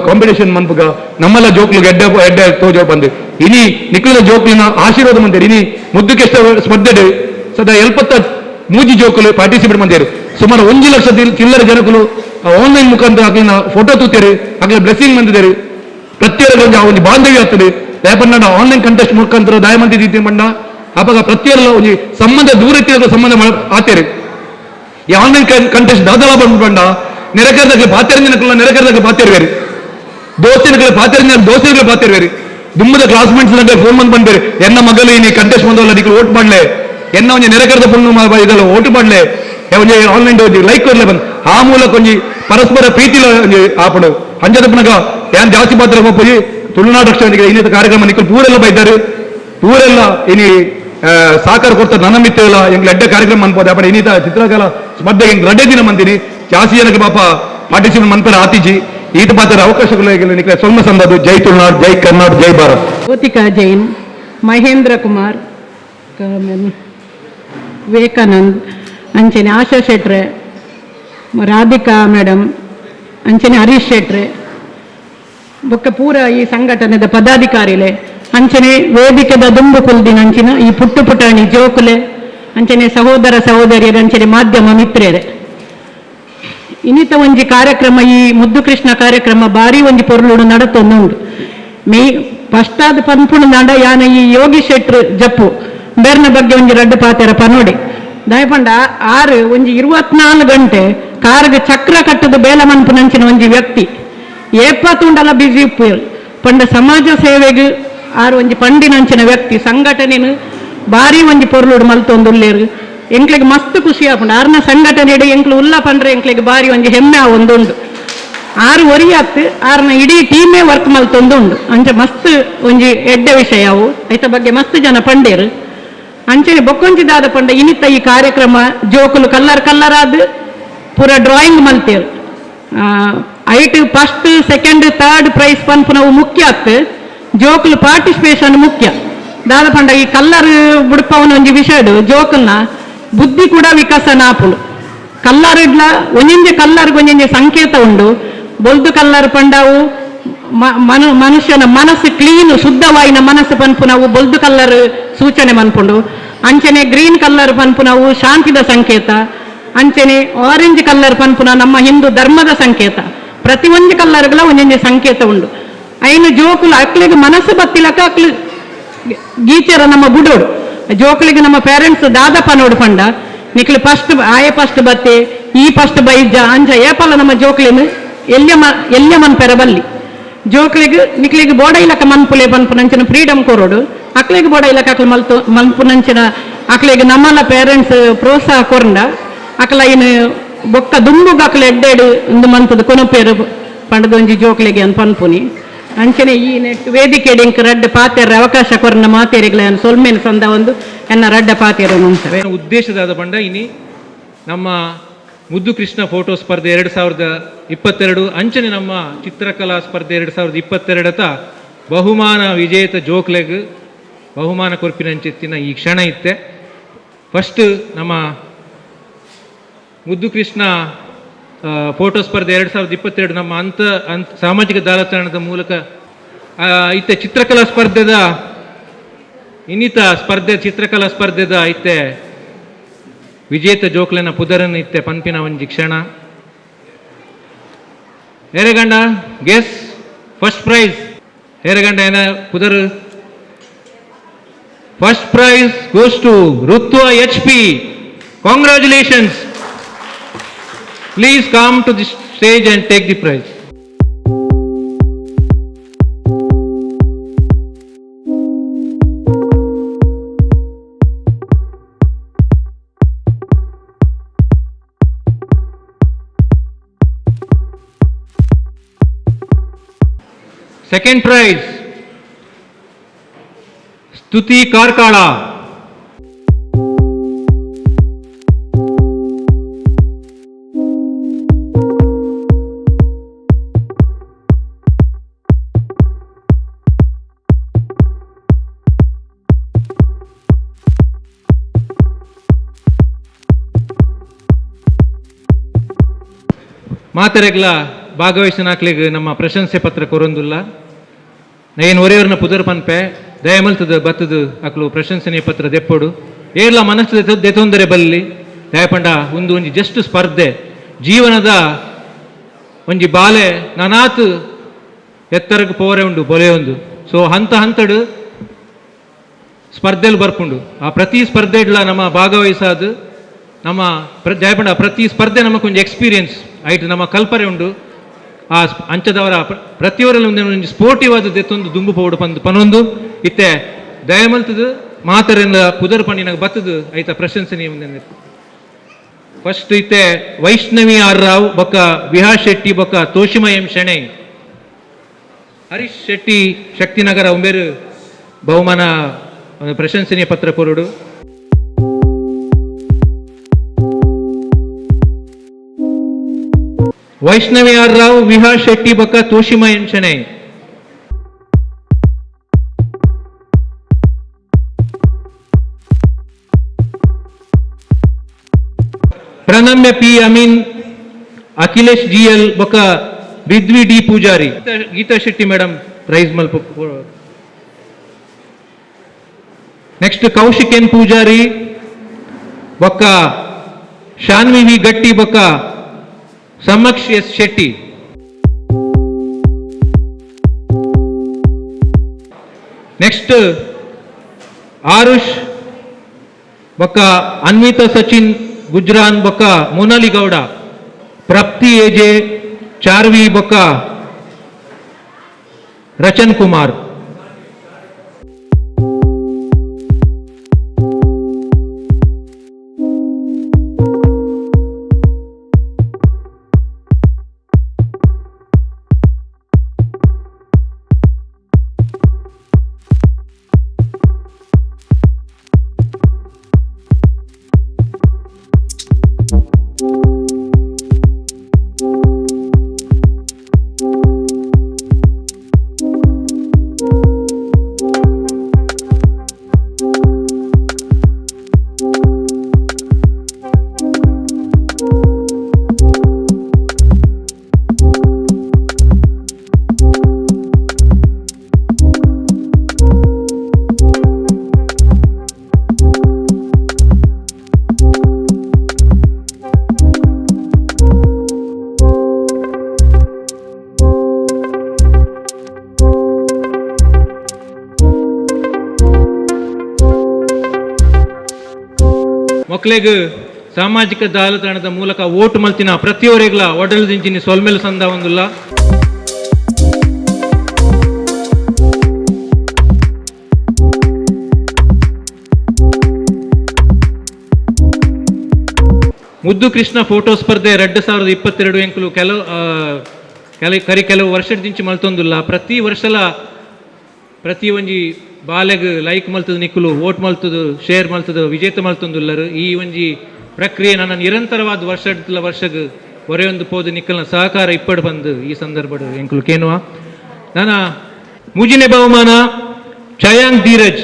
ಕಾಂಪಿಟೇಷನ್ ಮನ್ಪುಗ ನಮ್ಮೆಲ್ಲ ಜೋಕ್ಲು ಎಡ್ಡೆ ಎಡ್ಡೆ ತೋಜೋ ಬಂದು ಇನಿ ನಿಖಿಲ ಜೋಕ್ಲಿನ ಆಶೀರ್ವಾದ ಮಂದಿರು. ಇನಿ ಮುದ್ದುಕೆಷ್ಟ ಸ್ಪರ್ಧೆ ಸದಾ 73 ಜೋಕುಲು ಪಾರ್ಟಿಸಿಪೇಟ್ ಮಂದಿರು. ಸುಮಾರು 1 ಲಕ್ಷ ಚಿಲ್ಲರೆ ಜನಕುಲು ಆನ್ಲೈನ್ ಮುಖಾಂತರ ಅಕ್ಲಿನ ಫೋಟೋ ತೂತೇರು, ಅಕ್ಲಿನ ಬ್ಲೆಸ್ಸಿಂಗ್ ಬಂದಿದ್ದಾರೆ. ಪ್ರತಿಯೊಂದು ಒಂದು ಬಾಂಧವ್ಯ ಆಗ್ತದೆ. ಯಾಕಂದ್ರೆ ಆನ್ಲೈನ್ ಕಂಟೆಸ್ಟ್ ಮುಖಾಂತರ ದಯಮಂತಿ ರೀತಿ ಬಣ್ಣ ಅವಾಗ ಪ್ರತಿಯೊಂದು ಒಂಜಿ ಸಂಬಂಧ ದೂರ ಸಂಬಂಧ ಆತೇರು. ಈ ಆನ್ಲೈನ್ ಕಂಟೆಸ್ಟ್ ದಾದಲ ಬಂದ ನೆರಕರದಾಗ ಪಾತೆರಂಜನಕುಲ ನೆರಕರದಾಗ ಪಾತೇರು ದೋಸ್ತಿನ ಪಾತೆರಂಜನ ದೋಸ್ತಿನ ಪಾತೇರು ದುಮ್ಮದ ಕ್ಲಾಸ್ಮೇಟ್ಸ್ ಫೋನ್ ಬಂದು ಬಂದ್ಬೇರು ಎನ್ನ ಮಗಲು ಈ ಕಂಟೆಸ್ಟ್ ಬಂದವಲ್ಲ ನಿಕ್ಲು ಓಟ್ ಮಾಡ್ಲೆ ಎನ್ನ ಒಂಜಿ ನೆರಕರದ ಪೊಣ್ಣು ಇದೆಲ್ಲ ಓಟು ಮಾಡ್ಲೆ ಒಂಜಿ ಆನ್ಲೈನ್ ಲೈಕ್ ಕೊರ್ಲೆ ಬಂದು ಆ ಮೂಲಕ ಒಂಜಿ ಪರಸ್ಪರ ಪ್ರೀತಿಲ ಒಂಜಿ ಆಪಡು ಅಂಜದ ಪುನಗ ಏನ್ ಜಾಸ್ತಿ ಪಾತ್ರ ಪೋಯಿ ತುಳುನಾಡು ರಕ್ಷಣೆ ಇನ್ನಿತ ಕಾರ್ಯಕ್ರಮ ನಿಕ್ಕಲು ಪೂರೆಲ್ಲ ಬೈದಾರು ಪೂರೆಲ್ಲ ಇನಿ ಸಾಕಾರ ಕೊಡ್ತಾರೆ ನನ್ನ ಮಿತ್ರ ಎಂಗ್ಲ ಅಡ್ಡ ಕಾರ್ಯಕ್ರಮ ಅನ್ಬೋದು. ಅಪ್ಪಡ ಇನ್ನಿತ ಚಿತ್ರಕಲಾ ಸ್ಪರ್ಧೆ ಎಂಗ್ ರಡ್ಡೆ ದಿನ ಮಂದಿನಿ ಜಾಸ್ತಿ ಜನಕ್ಕೆ ಪಾಪ ಪಾರ್ಟಿಸಿಪೇಟ್ ಮನ್ಪರ ಆತಿಜಿ ಈತ ಪಾತ್ರ ಅವಕಾಶಗಳು ನಿಕ್ಲೆ ಸೊಲ್ಮ ಸಂದದು. ಜೈ ತುಳುನಾಡು, ಜೈ ಕರ್ನಾಟಕ, ಜೈ ಭಾರತ್. ಜ್ಯೋತಿಕಾ ಜೈನ್, ಮಹೇಂದ್ರ ಕುಮಾರ್, ವಿವೇಕಾನಂದ್ ಅಂಚನೆ ಆಶಾ ಶೆಟ್ರೆ, ರಾಧಿಕಾ ಮೇಡಮ್ ಅಂಚನೆ ಹರೀಶ್ ಶೆಟ್ರೆ ಬೊಕ್ಕ ಪೂರ ಈ ಸಂಘಟನೆದ ಪದಾಧಿಕಾರಿಲೆ ಅಂಚನೆ ವೇದಿಕೆದ ದುಂಬು ಕುಲ್ದಿನ ಅಂಚಿನ ಈ ಪುಟ್ಟು ಪುಟಾಣಿ ಜೋಕುಲೆ ಅಂಚನೆ ಸಹೋದರ ಸಹೋದರಿಯರ ಅಂಚನೆ ಮಾಧ್ಯಮ ಮಿತ್ರರೆ. ಇನ್ನಿತ ಒಂಜಿ ಕಾರ್ಯಕ್ರಮ ಈ ಮುದ್ದು ಕೃಷ್ಣ ಕಾರ್ಯಕ್ರಮ ಭಾರಿ ಒಂಜಿ ಪೊರ್ಲುಡು ನಡತೊಂದುಂಡು. ಮೇ ಫಸ್ಟಾದ ಪನ್ಪುಣು ನಾಡ ಯಾನ ಈ ಯೋಗಿ ಶೆಟ್ರು ಜಪ್ಪು ಬೇರ್ನ ಬಗ್ಗೆ ಒಂಜಿ ರಡ್ಡು ಪಾತೆರ ಪನೋಡಿ ದಯಪಂಡ ಆರು ಒಂಜಿ 24 ಗಂಟೆ ಕಾರ್ಗ್ ಚಕ್ರ ಕಟ್ಟದ ಬೇಲ ಮನ್ಪುನಂಚಿನ ಒಂಜಿ ವ್ಯಕ್ತಿ ಏಪ ತುಂಡಲ ಬಿಸಿ ಉಪ್ಪು ಪಂಡ ಸಮಾಜ ಸೇವೆಗೆ ಆರು ಒಂಜಿ ಪಂಡಿನಂಚಿನ ವ್ಯಕ್ತಿ ಸಂಘಟನೆನು ಭಾರಿ ಒಂಜಿ ಪೊರ್ಲುಡು ಮಲ್ತೊಂದುಲ್ಲೇರು. ಎಂಕ್ಲೆಗ್ ಮಸ್ತ್ ಖುಷಿ ಆಪುಂಡು ಆರ್ನ ಸಂಘಟನೆ ಎಂಕ್ಲು ಉಲ್ಲ ಪಂಡ್ರೆ ಎಂಕ್ಲೆಗ್ ಭಾರಿ ಒಂಜಿ ಹೆಮ್ಮೆ ಒಂದುಂಡು. ಆರು ಒರಿಯಾತ್ ಆರ್ನ ಇಡೀ ಟೀಮೇ ವರ್ಕ್ ಮಲ್ತೊಂದುಂಡು. ಅಂಚೆ ಮಸ್ತ್ ಒಂಜಿ ಎಡ್ಡೆ ವಿಷಯ ಅವು ಐತ ಬಗ್ಗೆ ಮಸ್ತ್ ಜನ ಪಂಡೇರು. ಅಂಚನೆ ಬೊಕ್ಕೊಂಜಿದಾದ ಪಂಡ ಇನಿತ ಈ ಕಾರ್ಯಕ್ರಮ ಜೋಕುಲು ಕಲ್ಲರ್ ಕಲ್ಲರಾದ ಪೂರ ಡ್ರಾಯಿಂಗ್ ಮಲ್ತೇರು. ಐಟ್ first second third prize ಪನ್ಪುನವು ಮುಖ್ಯ ಆತ್, ಜೋಕುಲು ಪಾರ್ಟಿಸಿಪೇಷನ್ ಮುಖ್ಯ. ದಾದ ಪಂಡ ಈ ಕಲ್ಲರ್ ಬುಡ್ಪವನ ಒಂಜಿ ವಿಷಯಡು ಜೋಕಲ್ನ ಬುದ್ಧಿ ಕೂಡ ವಿಕಸನ ಆಪುಂಡು. ಕಲ್ಲರ್ ಇಡ್ಲ ಒಂಜೊಂಜಿ ಕಲ್ಲರ್ಗೆ ಒಂಜೊಂಜಿ ಸಂಕೇತ ಉಂಡು. ಬೊಲ್ದು ಕಲ್ಲರ್ ಪಂಡವು ಮನುಷ್ಯನ ಮನಸ್ಸು ಕ್ಲೀನ್ ಶುದ್ಧವಾಯಿನ ಮನಸ್ಸು ಪನ್ಪುನವು ಬೊಲ್ದು ಕಲ್ಲರ್ ಸೂಚನೆ ಮನ್ಪುಂಡು. ಅಂಚನೆ ಗ್ರೀನ್ ಕಲ್ಲರ್ ಪನ್ಪುನವು ಶಾಂತಿದ ಸಂಕೇತ. ಅಂಚನೆ ಆರೆಂಜ್ ಕಲ್ಲರ್ ಪನ್ಪುನ ನಮ್ಮ ಹಿಂದೂ ಧರ್ಮದ ಸಂಕೇತ. ಪ್ರತಿ ಒಂಜಿ ಕಲ್ಲರ್ಗಳ ಒಂಜೊಂಜಿ ಸಂಕೇತ ಉಂಡು. ಐನು ಜೋಕುಲು ಅಕ್ಲಿಗೆ ಮನಸ್ಸು ಬತ್ತಿಲಕ ಅಕ್ಲು ಗೀಚರ ನಮ್ಮ ಬುಡೋಡು ಜೋಕುಲಿಗೆ ನಮ್ಮ ಪೇರೆಂಟ್ಸ್ ದಾದಪ್ಪ ನೋಡು ಪಂಡ ನಿಕ್ಲು ಫಸ್ಟ್ ಆಯೆ ಫಸ್ಟ್ ಬತ್ತೆ ಈ ಫಸ್ಟ್ ಬೈಜ ಅಂಚ ಏಪಲ್ಲ ನಮ್ಮ ಜೋಕ್ಲಿನ ಎಲ್ಯ ಮನ್ಪೆರ ಬಲ್ಲಿ ಜೋಕ್ಲಿಗೆ ನಿಕ್ಲಿಗೆ ಬೋಡ ಇಲಕ ಮನ್ಪುಲೆ ಪನ್ಪುನಂಚಿನ ಫ್ರೀಡಮ್ ಕೊರೋಡು ಅಕ್ಲಿಗೆ ಬೋಡ ಇಲಕ ಅಕ್ಲು ಮಲ್ತು ಮನ್ಪುನಂಚಿನ ಅಕ್ಲಿಗೆ ನಮ್ಮಲ್ಲ ಪೇರೆಂಟ್ಸ್ ಪ್ರೋತ್ಸಾಹ ಕೊರಂಡ ಅಕ್ಲ ಇನ್ನು ಬೊಕ್ಕ ದುಂಬುಗ ಅಕ್ಲು ಎಡ್ಡೆಡು ಇಂದು ಮಂತದ ಕೊನಪೇರು ಪಂಡದ ಒಂಜಿ ಜೋಕ್ಲಿಗೆ ಅನ್ ಪನ್ಪುನಿ. ಅಂಚನೆ ಈ ನೆಟ್ ವೇದಿಕೆ ಡಿಂಕ್ ರಡ್ಡ ಪಾತೆರ ಅವಕಾಶ ಕೊರನ ಮಾತೇರಿಗಳ ಸೊಲ್ಮೇನ ಸಂದ ಒಂದು ಎನ್ನ ರಡ್ಡ ಪಾತೆರ ಮುಂಚೆ ಉದ್ದೇಶದಾದ ಪಂಡ ಇನಿ ನಮ್ಮ ಮುದ್ದು ಕೃಷ್ಣ ಫೋಟೋ ಸ್ಪರ್ಧೆ 2022 ಅಂಚನೆ ನಮ್ಮ ಚಿತ್ರಕಲಾ ಸ್ಪರ್ಧೆ 2022 ಬಹುಮಾನ ವಿಜೇತ ಜೋಕ್ಲೆಗ್ ಬಹುಮಾನ ಕೊರ್ಪಿನಂಚಿತ್ತಿನ ಈ ಕ್ಷಣ ಇತ್ತೆ. ಫಸ್ಟ್ ನಮ್ಮ ಮುದ್ದು ಕೃಷ್ಣ ಫೋಟೋ ಸ್ಪರ್ಧೆ 2022 ನಮ್ಮ ಅಂತ ಸಾಮಾಜಿಕ ಜಾಲತಾಣದ ಮೂಲಕ ಇತ್ತೆ ಚಿತ್ರಕಲಾ ಸ್ಪರ್ಧೆದ ಇನ್ನಿತ ಸ್ಪರ್ಧೆ ಚಿತ್ರಕಲಾ ಸ್ಪರ್ಧೆದ ಇತ್ತೆ ವಿಜೇತ ಜೋಕ್ಲೆನ ಪುದರನ್ನು ಇತ್ತೆ ಪನ್ಪಿನ ಒಂಜಿ ಕ್ಷಣ. ಹೇರಗಂಡ guess first prize ಹೇರಗಂಡ ಏನ ಪುದರ್ first prize goes to Rutva H P. Congratulations. Please come to the stage and take the prize. Second prize, Stuti Karkala. ಮಾತೆರೆಗ್ಲ ಭಾಗವಹಿಸಿನಾಕ್ಲಿಗೆ ನಮ್ಮ ಪ್ರಶಂಸೆ ಪತ್ರ ಕೊರೊಂದುಲ್ಲ. ಏನು ಒರೆಯವ್ರನ್ನ ಪುದರ್ ಪನ್ಪೆ ದಯಮಲ್ತದ ಬತ್ತದ ಅಕ್ಲು ಪ್ರಶಂಸನೆಯ ಪತ್ರ ದೆಪ್ಪೊಡು ಏರ್ಲ ಮನಸ್ಸು ದೆತೊಂದರೆ ಬಲ್ಲಿ ದಯಪಂಡ ಒಂದು ಒಂಜಿ ಜಸ್ಟ್ ಸ್ಪರ್ಧೆ ಜೀವನದ ಒಂಜಿ ಬಾಲೆ ನಾನಾತ್ ಎತ್ತರಕ್ಕೆ ಪೋರೆ ಉಂಡು ಬೊಲೆ ಒಂದು ಸೊ ಹಂತ ಹಂತಡು ಸ್ಪರ್ಧೆಲು ಬರ್ಪುಂಡು. ಆ ಪ್ರತಿ ಸ್ಪರ್ಧೆಡ್ಲ ನಮ್ಮ ಭಾಗವಹಿಸಾದು ನಮ್ಮ ಜಯಪಂಡ ಪ್ರತಿ ಸ್ಪರ್ಧೆ ನಮಗೊಂಜಿ ಎಕ್ಸ್ಪೀರಿಯನ್ಸ್ ಐಟ್ ನಮ್ಮ ಕಲ್ಪನೆ ಉಂಡು. ಆ ಅಂಚದವರ ಪ್ರತಿಯವರಲ್ಲಿ ಒಂದೊಂದು ಸ್ಪೋರ್ಟಿವ್ ಆದ ದೆತ್ತೊಂದು ದುಂಬು ಪೋಡು ಪಂದು ಪನೊಂದು ಇತ್ತೆ ದಯಮಲ್ತದು ಮಾತರೆಲ್ಲ ಪುದರ್ ಪಣ್ಣಿನಾಗ ಬತ್ತದು ಐತ ಪ್ರಶಂಸನೀಯ ಒಂದೊಂದು. ಫಸ್ಟ್ ಇತ್ತೆ ವೈಷ್ಣವಿ ಆರ್ ರಾವ್ ಬೊಕ್ಕ ವಿಹಾ ಶೆಟ್ಟಿ ಬೊಕ್ಕ ತೋಷಿಮ ಎಂ ಶೆಣೈ ಹರೀಶ್ ಶೆಟ್ಟಿ ಶಕ್ತಿನಗರ ಉಂಬೇರು ಬಹುಮಾನ ಪ್ರಶಂಸನೀಯ ಪತ್ರ ಕೊರಡು. ವೈಷ್ಣವಿ ಆರ್ ರಾವ್ ವಿಹಾ ಶೆಟ್ಟಿ ಬೊಕ್ಕ ತೋಷಿಮ M Shenoy. Pranamya P Amin Akhilesh G L ಬೊಕ್ಕ Ridvi D Poojary Geetha Shetty madam prize ಮಲ್ಪ. Next Kaushik N Poojary ಬೊಕ್ಕ ಶಾನ್ವಿ ವಿ ಗಟ್ಟಿ ಬೊಕ್ಕ Samaksh S Shetty. Next Aarush ಬೊಕ್ಕ ಅನ್ವಿತಾ ಸಚಿನ್ ಗುಜ್ರಾನ್ ಬೊಕ್ಕ ಮೋನಾಲಿ ಗೌಡ, ಪ್ರಾಪ್ತಿ ಎಜೆ, ಚಾರ್ವಿ ಬೊಕ್ಕ ರಚನ್ ಕುಮಾರ್. ಮೊಕ್ಲೆಗ್ ಸಾಮಾಜಿಕ ಜಾಲತಾಣದ ಮೂಲಕ ಓಟು ಮಲ್ತಿನ ಪ್ರತಿಯೊರಿಗ್ಲ ಒಡಲ್ದಿಂಚಿನಿ ಸೊಲ್ಮೆಲ್ ಸಂದ ಒಂದುಲ್ಲ. ಮುದ್ದು ಕೃಷ್ಣ ಫೋಟೋ ಸ್ಪರ್ಧೆ 2022 ಎಂಕುಲು ಕೆಲವು ಕರಿ ಕೆಲವು ವರ್ಷದಿಂಚಿ ಮಲ್ತೊಂದುಲ್ಲ. ಪ್ರತಿ ವರ್ಷಲ ಪ್ರತಿ ಒಂಜಿ ಬಾಲೆಗ್ ಲೈಕ್ ಮಲ್ತದ ನಿಕ್ಕುಲು ವೋಟ್ ಮಲ್ತದು ಶೇರ್ ಮಲ್ತದು ವಿಜೇತ ಮಲ್ತೊಂದುಲ್ಲರು. ಈ ಒಂಜಿ ಪ್ರಕ್ರಿಯೆ ನನ್ನ ನಿರಂತರವಾದ ವರ್ಷದ ವರ್ಷಗ್ ಒರೆಯೊಂದು ಪೋದು ನಿಕ್ಕಲ್ನ ಸಹಕಾರ ಇಪ್ಪಡು ಬಂದು ಈ ಸಂದರ್ಭಡ್ ಎಂಕುಲು ಕೇನುವ. ನನ್ನ ಮೂಜಿನೇ ಬಹುಮಾನ ಚಯಾಂಗ್ ಧೀರಜ್.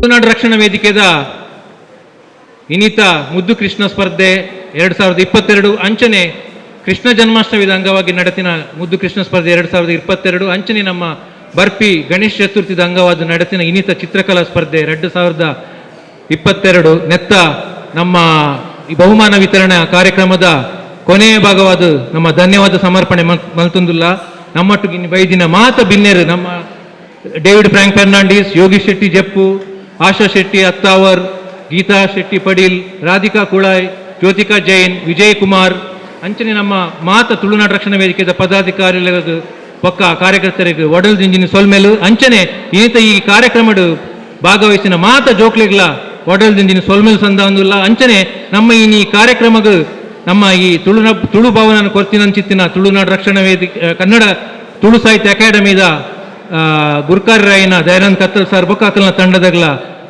ತುಳುನಾಡು ರಕ್ಷಣಾ ವೇದಿಕೆದ ಇನಿತ ಮುದ್ದು ಕೃಷ್ಣ ಸ್ಪರ್ಧೆ 2022 ಅಂಚನೆ ಕೃಷ್ಣ ಜನ್ಮಾಷ್ಟಮಿದ ಅಂಗವಾಗಿ ನಡೆತಿನ ಮುದ್ದು ಕೃಷ್ಣ ಸ್ಪರ್ಧೆ 2022 ಅಂಚನೆ ನಮ್ಮ ಬರ್ಪಿ ಗಣೇಶ ಚತುರ್ಥಿದ ಅಂಗವಾದ ನಡೆತಿನ ಇನಿತ ಚಿತ್ರಕಲಾ ಸ್ಪರ್ಧೆ 2022 ನೆತ್ತ ನಮ್ಮ ಬಹುಮಾನ ವಿತರಣಾ ಕಾರ್ಯಕ್ರಮದ ಕೊನೆಯ ಭಾಗವಾದ ನಮ್ಮ ಧನ್ಯವಾದ ಸಮರ್ಪಣೆ ಮಲ್ತೊಂದುಲ್ಲ. ನಮ್ಮೊಟ್ಟಿಗೆ ಬೈದಿನ ಮಾತ ಬಿನ್ನೆರು ನಮ್ಮ ಡೇವಿಡ್ ಫ್ರಾಂಕ್ ಫೆರ್ನಾಂಡಿಸ್, ಯೋಗೀಶ್ ಶೆಟ್ಟಿ ಜಪ್ಪು, ಆಶಾ ಶೆಟ್ಟಿ ಅತ್ತಾವರ್, ಗೀತಾ ಶೆಟ್ಟಿ ಪಡೀಲ್, ರಾಧಿಕಾ ಕುಳಾಯ್, ಜ್ಯೋತಿಕಾ ಜೈನ್, ವಿಜಯ್ ಕುಮಾರ್ ಅಂಚನೆ ನಮ್ಮ ಮಾತ ತುಳುನಾಡು ರಕ್ಷಣಾ ವೇದಿಕೆದ ಪದಾಧಿಕಾರಿಗಳಿಗೆ ಪಕ್ಕ ಕಾರ್ಯಕರ್ತರಿಗೆ ಒಡಲ್ ದಿಂಜಿನ ಸೊಲ್ಮೆಲು ಅಂಚನೆ ಈತ ಈ ಕಾರ್ಯಕ್ರಮಡ್ ಭಾಗವಹಿಸಿನ ಮಾತ ಜೋಕ್ಲೆಗ್ಲ ಒಡಲ್ ದಿಂಜಿನ ಸೊಲ್ಮೆಲು ಸಂದ ಅಂಚನೆ ನಮ್ಮ ಈ ಕಾರ್ಯಕ್ರಮಗ್ ನಮ್ಮ ಈ ತುಳು ಭವನ ಕೊರ್ತಿನಂಚಿತ್ತಿನ ತುಳುನಾಡು ರಕ್ಷಣಾ ವೇದಿಕೆ ಕನ್ನಡ ತುಳು ಸಾಹಿತ್ಯ ಅಕಾಡೆಮಿದ ಗುರ್ಕಾರ್ರಾಯಿನ ದಯಾನಂದ್ ಕತ್ತಲ್ ಸರ್ ಬೊಕ್ಕಾಕಲ್ನ ತಂಡದಗ್ಲ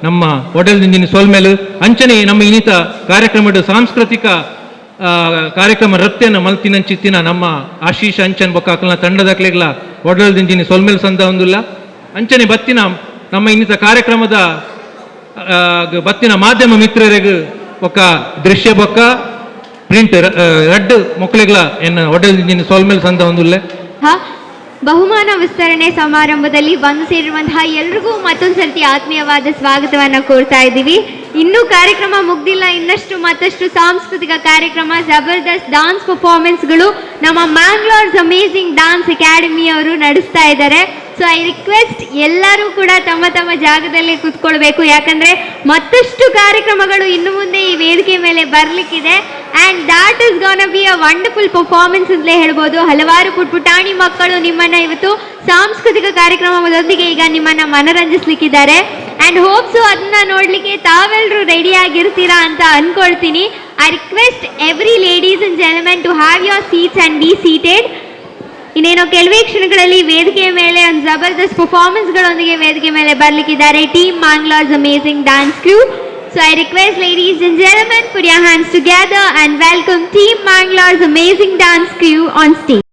ನಮ್ಮ ಒಡಲ್ ದಿಂಜಿನ ಸೊಲ್ಮೆಲು ಅಂಚನೆ ನಮ್ಮ ಇನ್ನಿತ ಕಾರ್ಯಕ್ರಮದ ಸಾಂಸ್ಕೃತಿಕ ಕಾರ್ಯಕ್ರಮ ರತ್ಯನ ಮಲ್ತಿನಂಚಿತ್ತಿನ ನಮ್ಮ ಆಶೀಶ್ ಅಂಚನ್ ಬೊಕ್ಕಾಕಲ್ನ ತಂಡದಕ್ಲೆಗ್ಲ ಒಡಲ್ ದಿಂಜಿನ ಸೊಲ್ಮೆಲು ಸಂದ ಒಂದುಲ್ಲ. ಅಂಚನೆ ಬತ್ತಿನ ನಮ್ಮ ಇನ್ನಿತ ಕಾರ್ಯಕ್ರಮದ ಬತ್ತಿನ ಮಾಧ್ಯಮ ಮಿತ್ರರಿಗೂ ಬೊಕ್ಕ ದೃಶ್ಯ ಬೊಕ್ಕ ಪ್ರಿಂಟ್ ರಡ್ಡು ಮೊಕ್ಕಳಿಗ್ಲ ಎನ್ನ ಒಡಲ್ ದಿಂಜಿನ ಸೊಲ್ಮೆಲು ಸಂದ ಒಂದುಲ್ಲ. ಬಹುಮಾನ ವಿಸ್ತರಣೆ ಸಮಾರಂಭದಲ್ಲಿ ಬಂದು ಸೇರಿರುವಂತಹ ಎಲ್ರಿಗೂ ಮತ್ತೊಂದು ಸರ್ತಿ ಆತ್ಮೀಯವಾದ ಸ್ವಾಗತವನ್ನ ಕೋರ್ತಾ ಇದ್ದೀವಿ. ಇನ್ನೂ ಕಾರ್ಯಕ್ರಮ ಮುಗ್ದಿಲ್ಲ, ಇನ್ನಷ್ಟು ಮತ್ತಷ್ಟು ಸಾಂಸ್ಕೃತಿಕ ಕಾರ್ಯಕ್ರಮ, ಜಬರ್ದಸ್ತ್ ಡಾನ್ಸ್ ಪರ್ಫಾರ್ಮೆನ್ಸ್ಗಳು ನಮ್ಮ ಮ್ಯಾಂಗ್ಳೂರ್ಸ್ amazing dance academy ಅವರು ನಡೆಸ್ತಾ ಇದ್ದಾರೆ. So I request ಎಲ್ಲರೂ ಕೂಡ ತಮ್ಮ ತಮ್ಮ ಜಾಗದಲ್ಲಿ ಕೂತ್ಕೊಳ್ಬೇಕು, ಯಾಕಂದ್ರೆ ಮತ್ತಷ್ಟು ಕಾರ್ಯಕ್ರಮಗಳು ಇನ್ನು ಮುಂದೆ ಈ ವೇದಿಕೆ ಮೇಲೆ ಬರಲಿಕ್ಕಿದೆ. And that is gonna be a wonderful performance ಅಂತಲೇ ಹೇಳ್ಬೋದು. ಹಲವಾರು ಪುಟ್ಪುಟಾಣಿ ಮಕ್ಕಳು ನಿಮ್ಮನ್ನ ಇವತ್ತು ಸಾಂಸ್ಕೃತಿಕ ಕಾರ್ಯಕ್ರಮದೊಂದಿಗೆ ಈಗ ನಿಮ್ಮನ್ನ ಮನರಂಜಿಸ್ಲಿಕ್ಕಿದ್ದಾರೆ. ಆ್ಯಂಡ್ ಹೋಪ್ಸು ಅದನ್ನ ನೋಡಲಿಕ್ಕೆ ತಾವೆಲ್ಲರೂ ರೆಡಿ ಆಗಿರ್ತೀರಾ ಅಂತ ಅನ್ಕೊಳ್ತೀನಿ. I request every ladies and gentlemen to have your seats and be seated. ಇನ್ನೇನೋ ಕೆಲವೇ ಕ್ಷಣಗಳಲ್ಲಿ ವೇದಿಕೆಯ ಮೇಲೆ ಒಂದು ಜಬರ್ದಸ್ತ್ ಪರ್ಫಾರ್ಮೆನ್ಸ್ಗಳೊಂದಿಗೆ ವೇದಿಕೆ ಮೇಲೆ ಬರಲಿಕ್ಕಿದ್ದಾರೆ team Mangalore's amazing dance crew. So I request ladies and gentlemen put Put your hands together and welcome Team Mangalore's amazing dance crew on stage.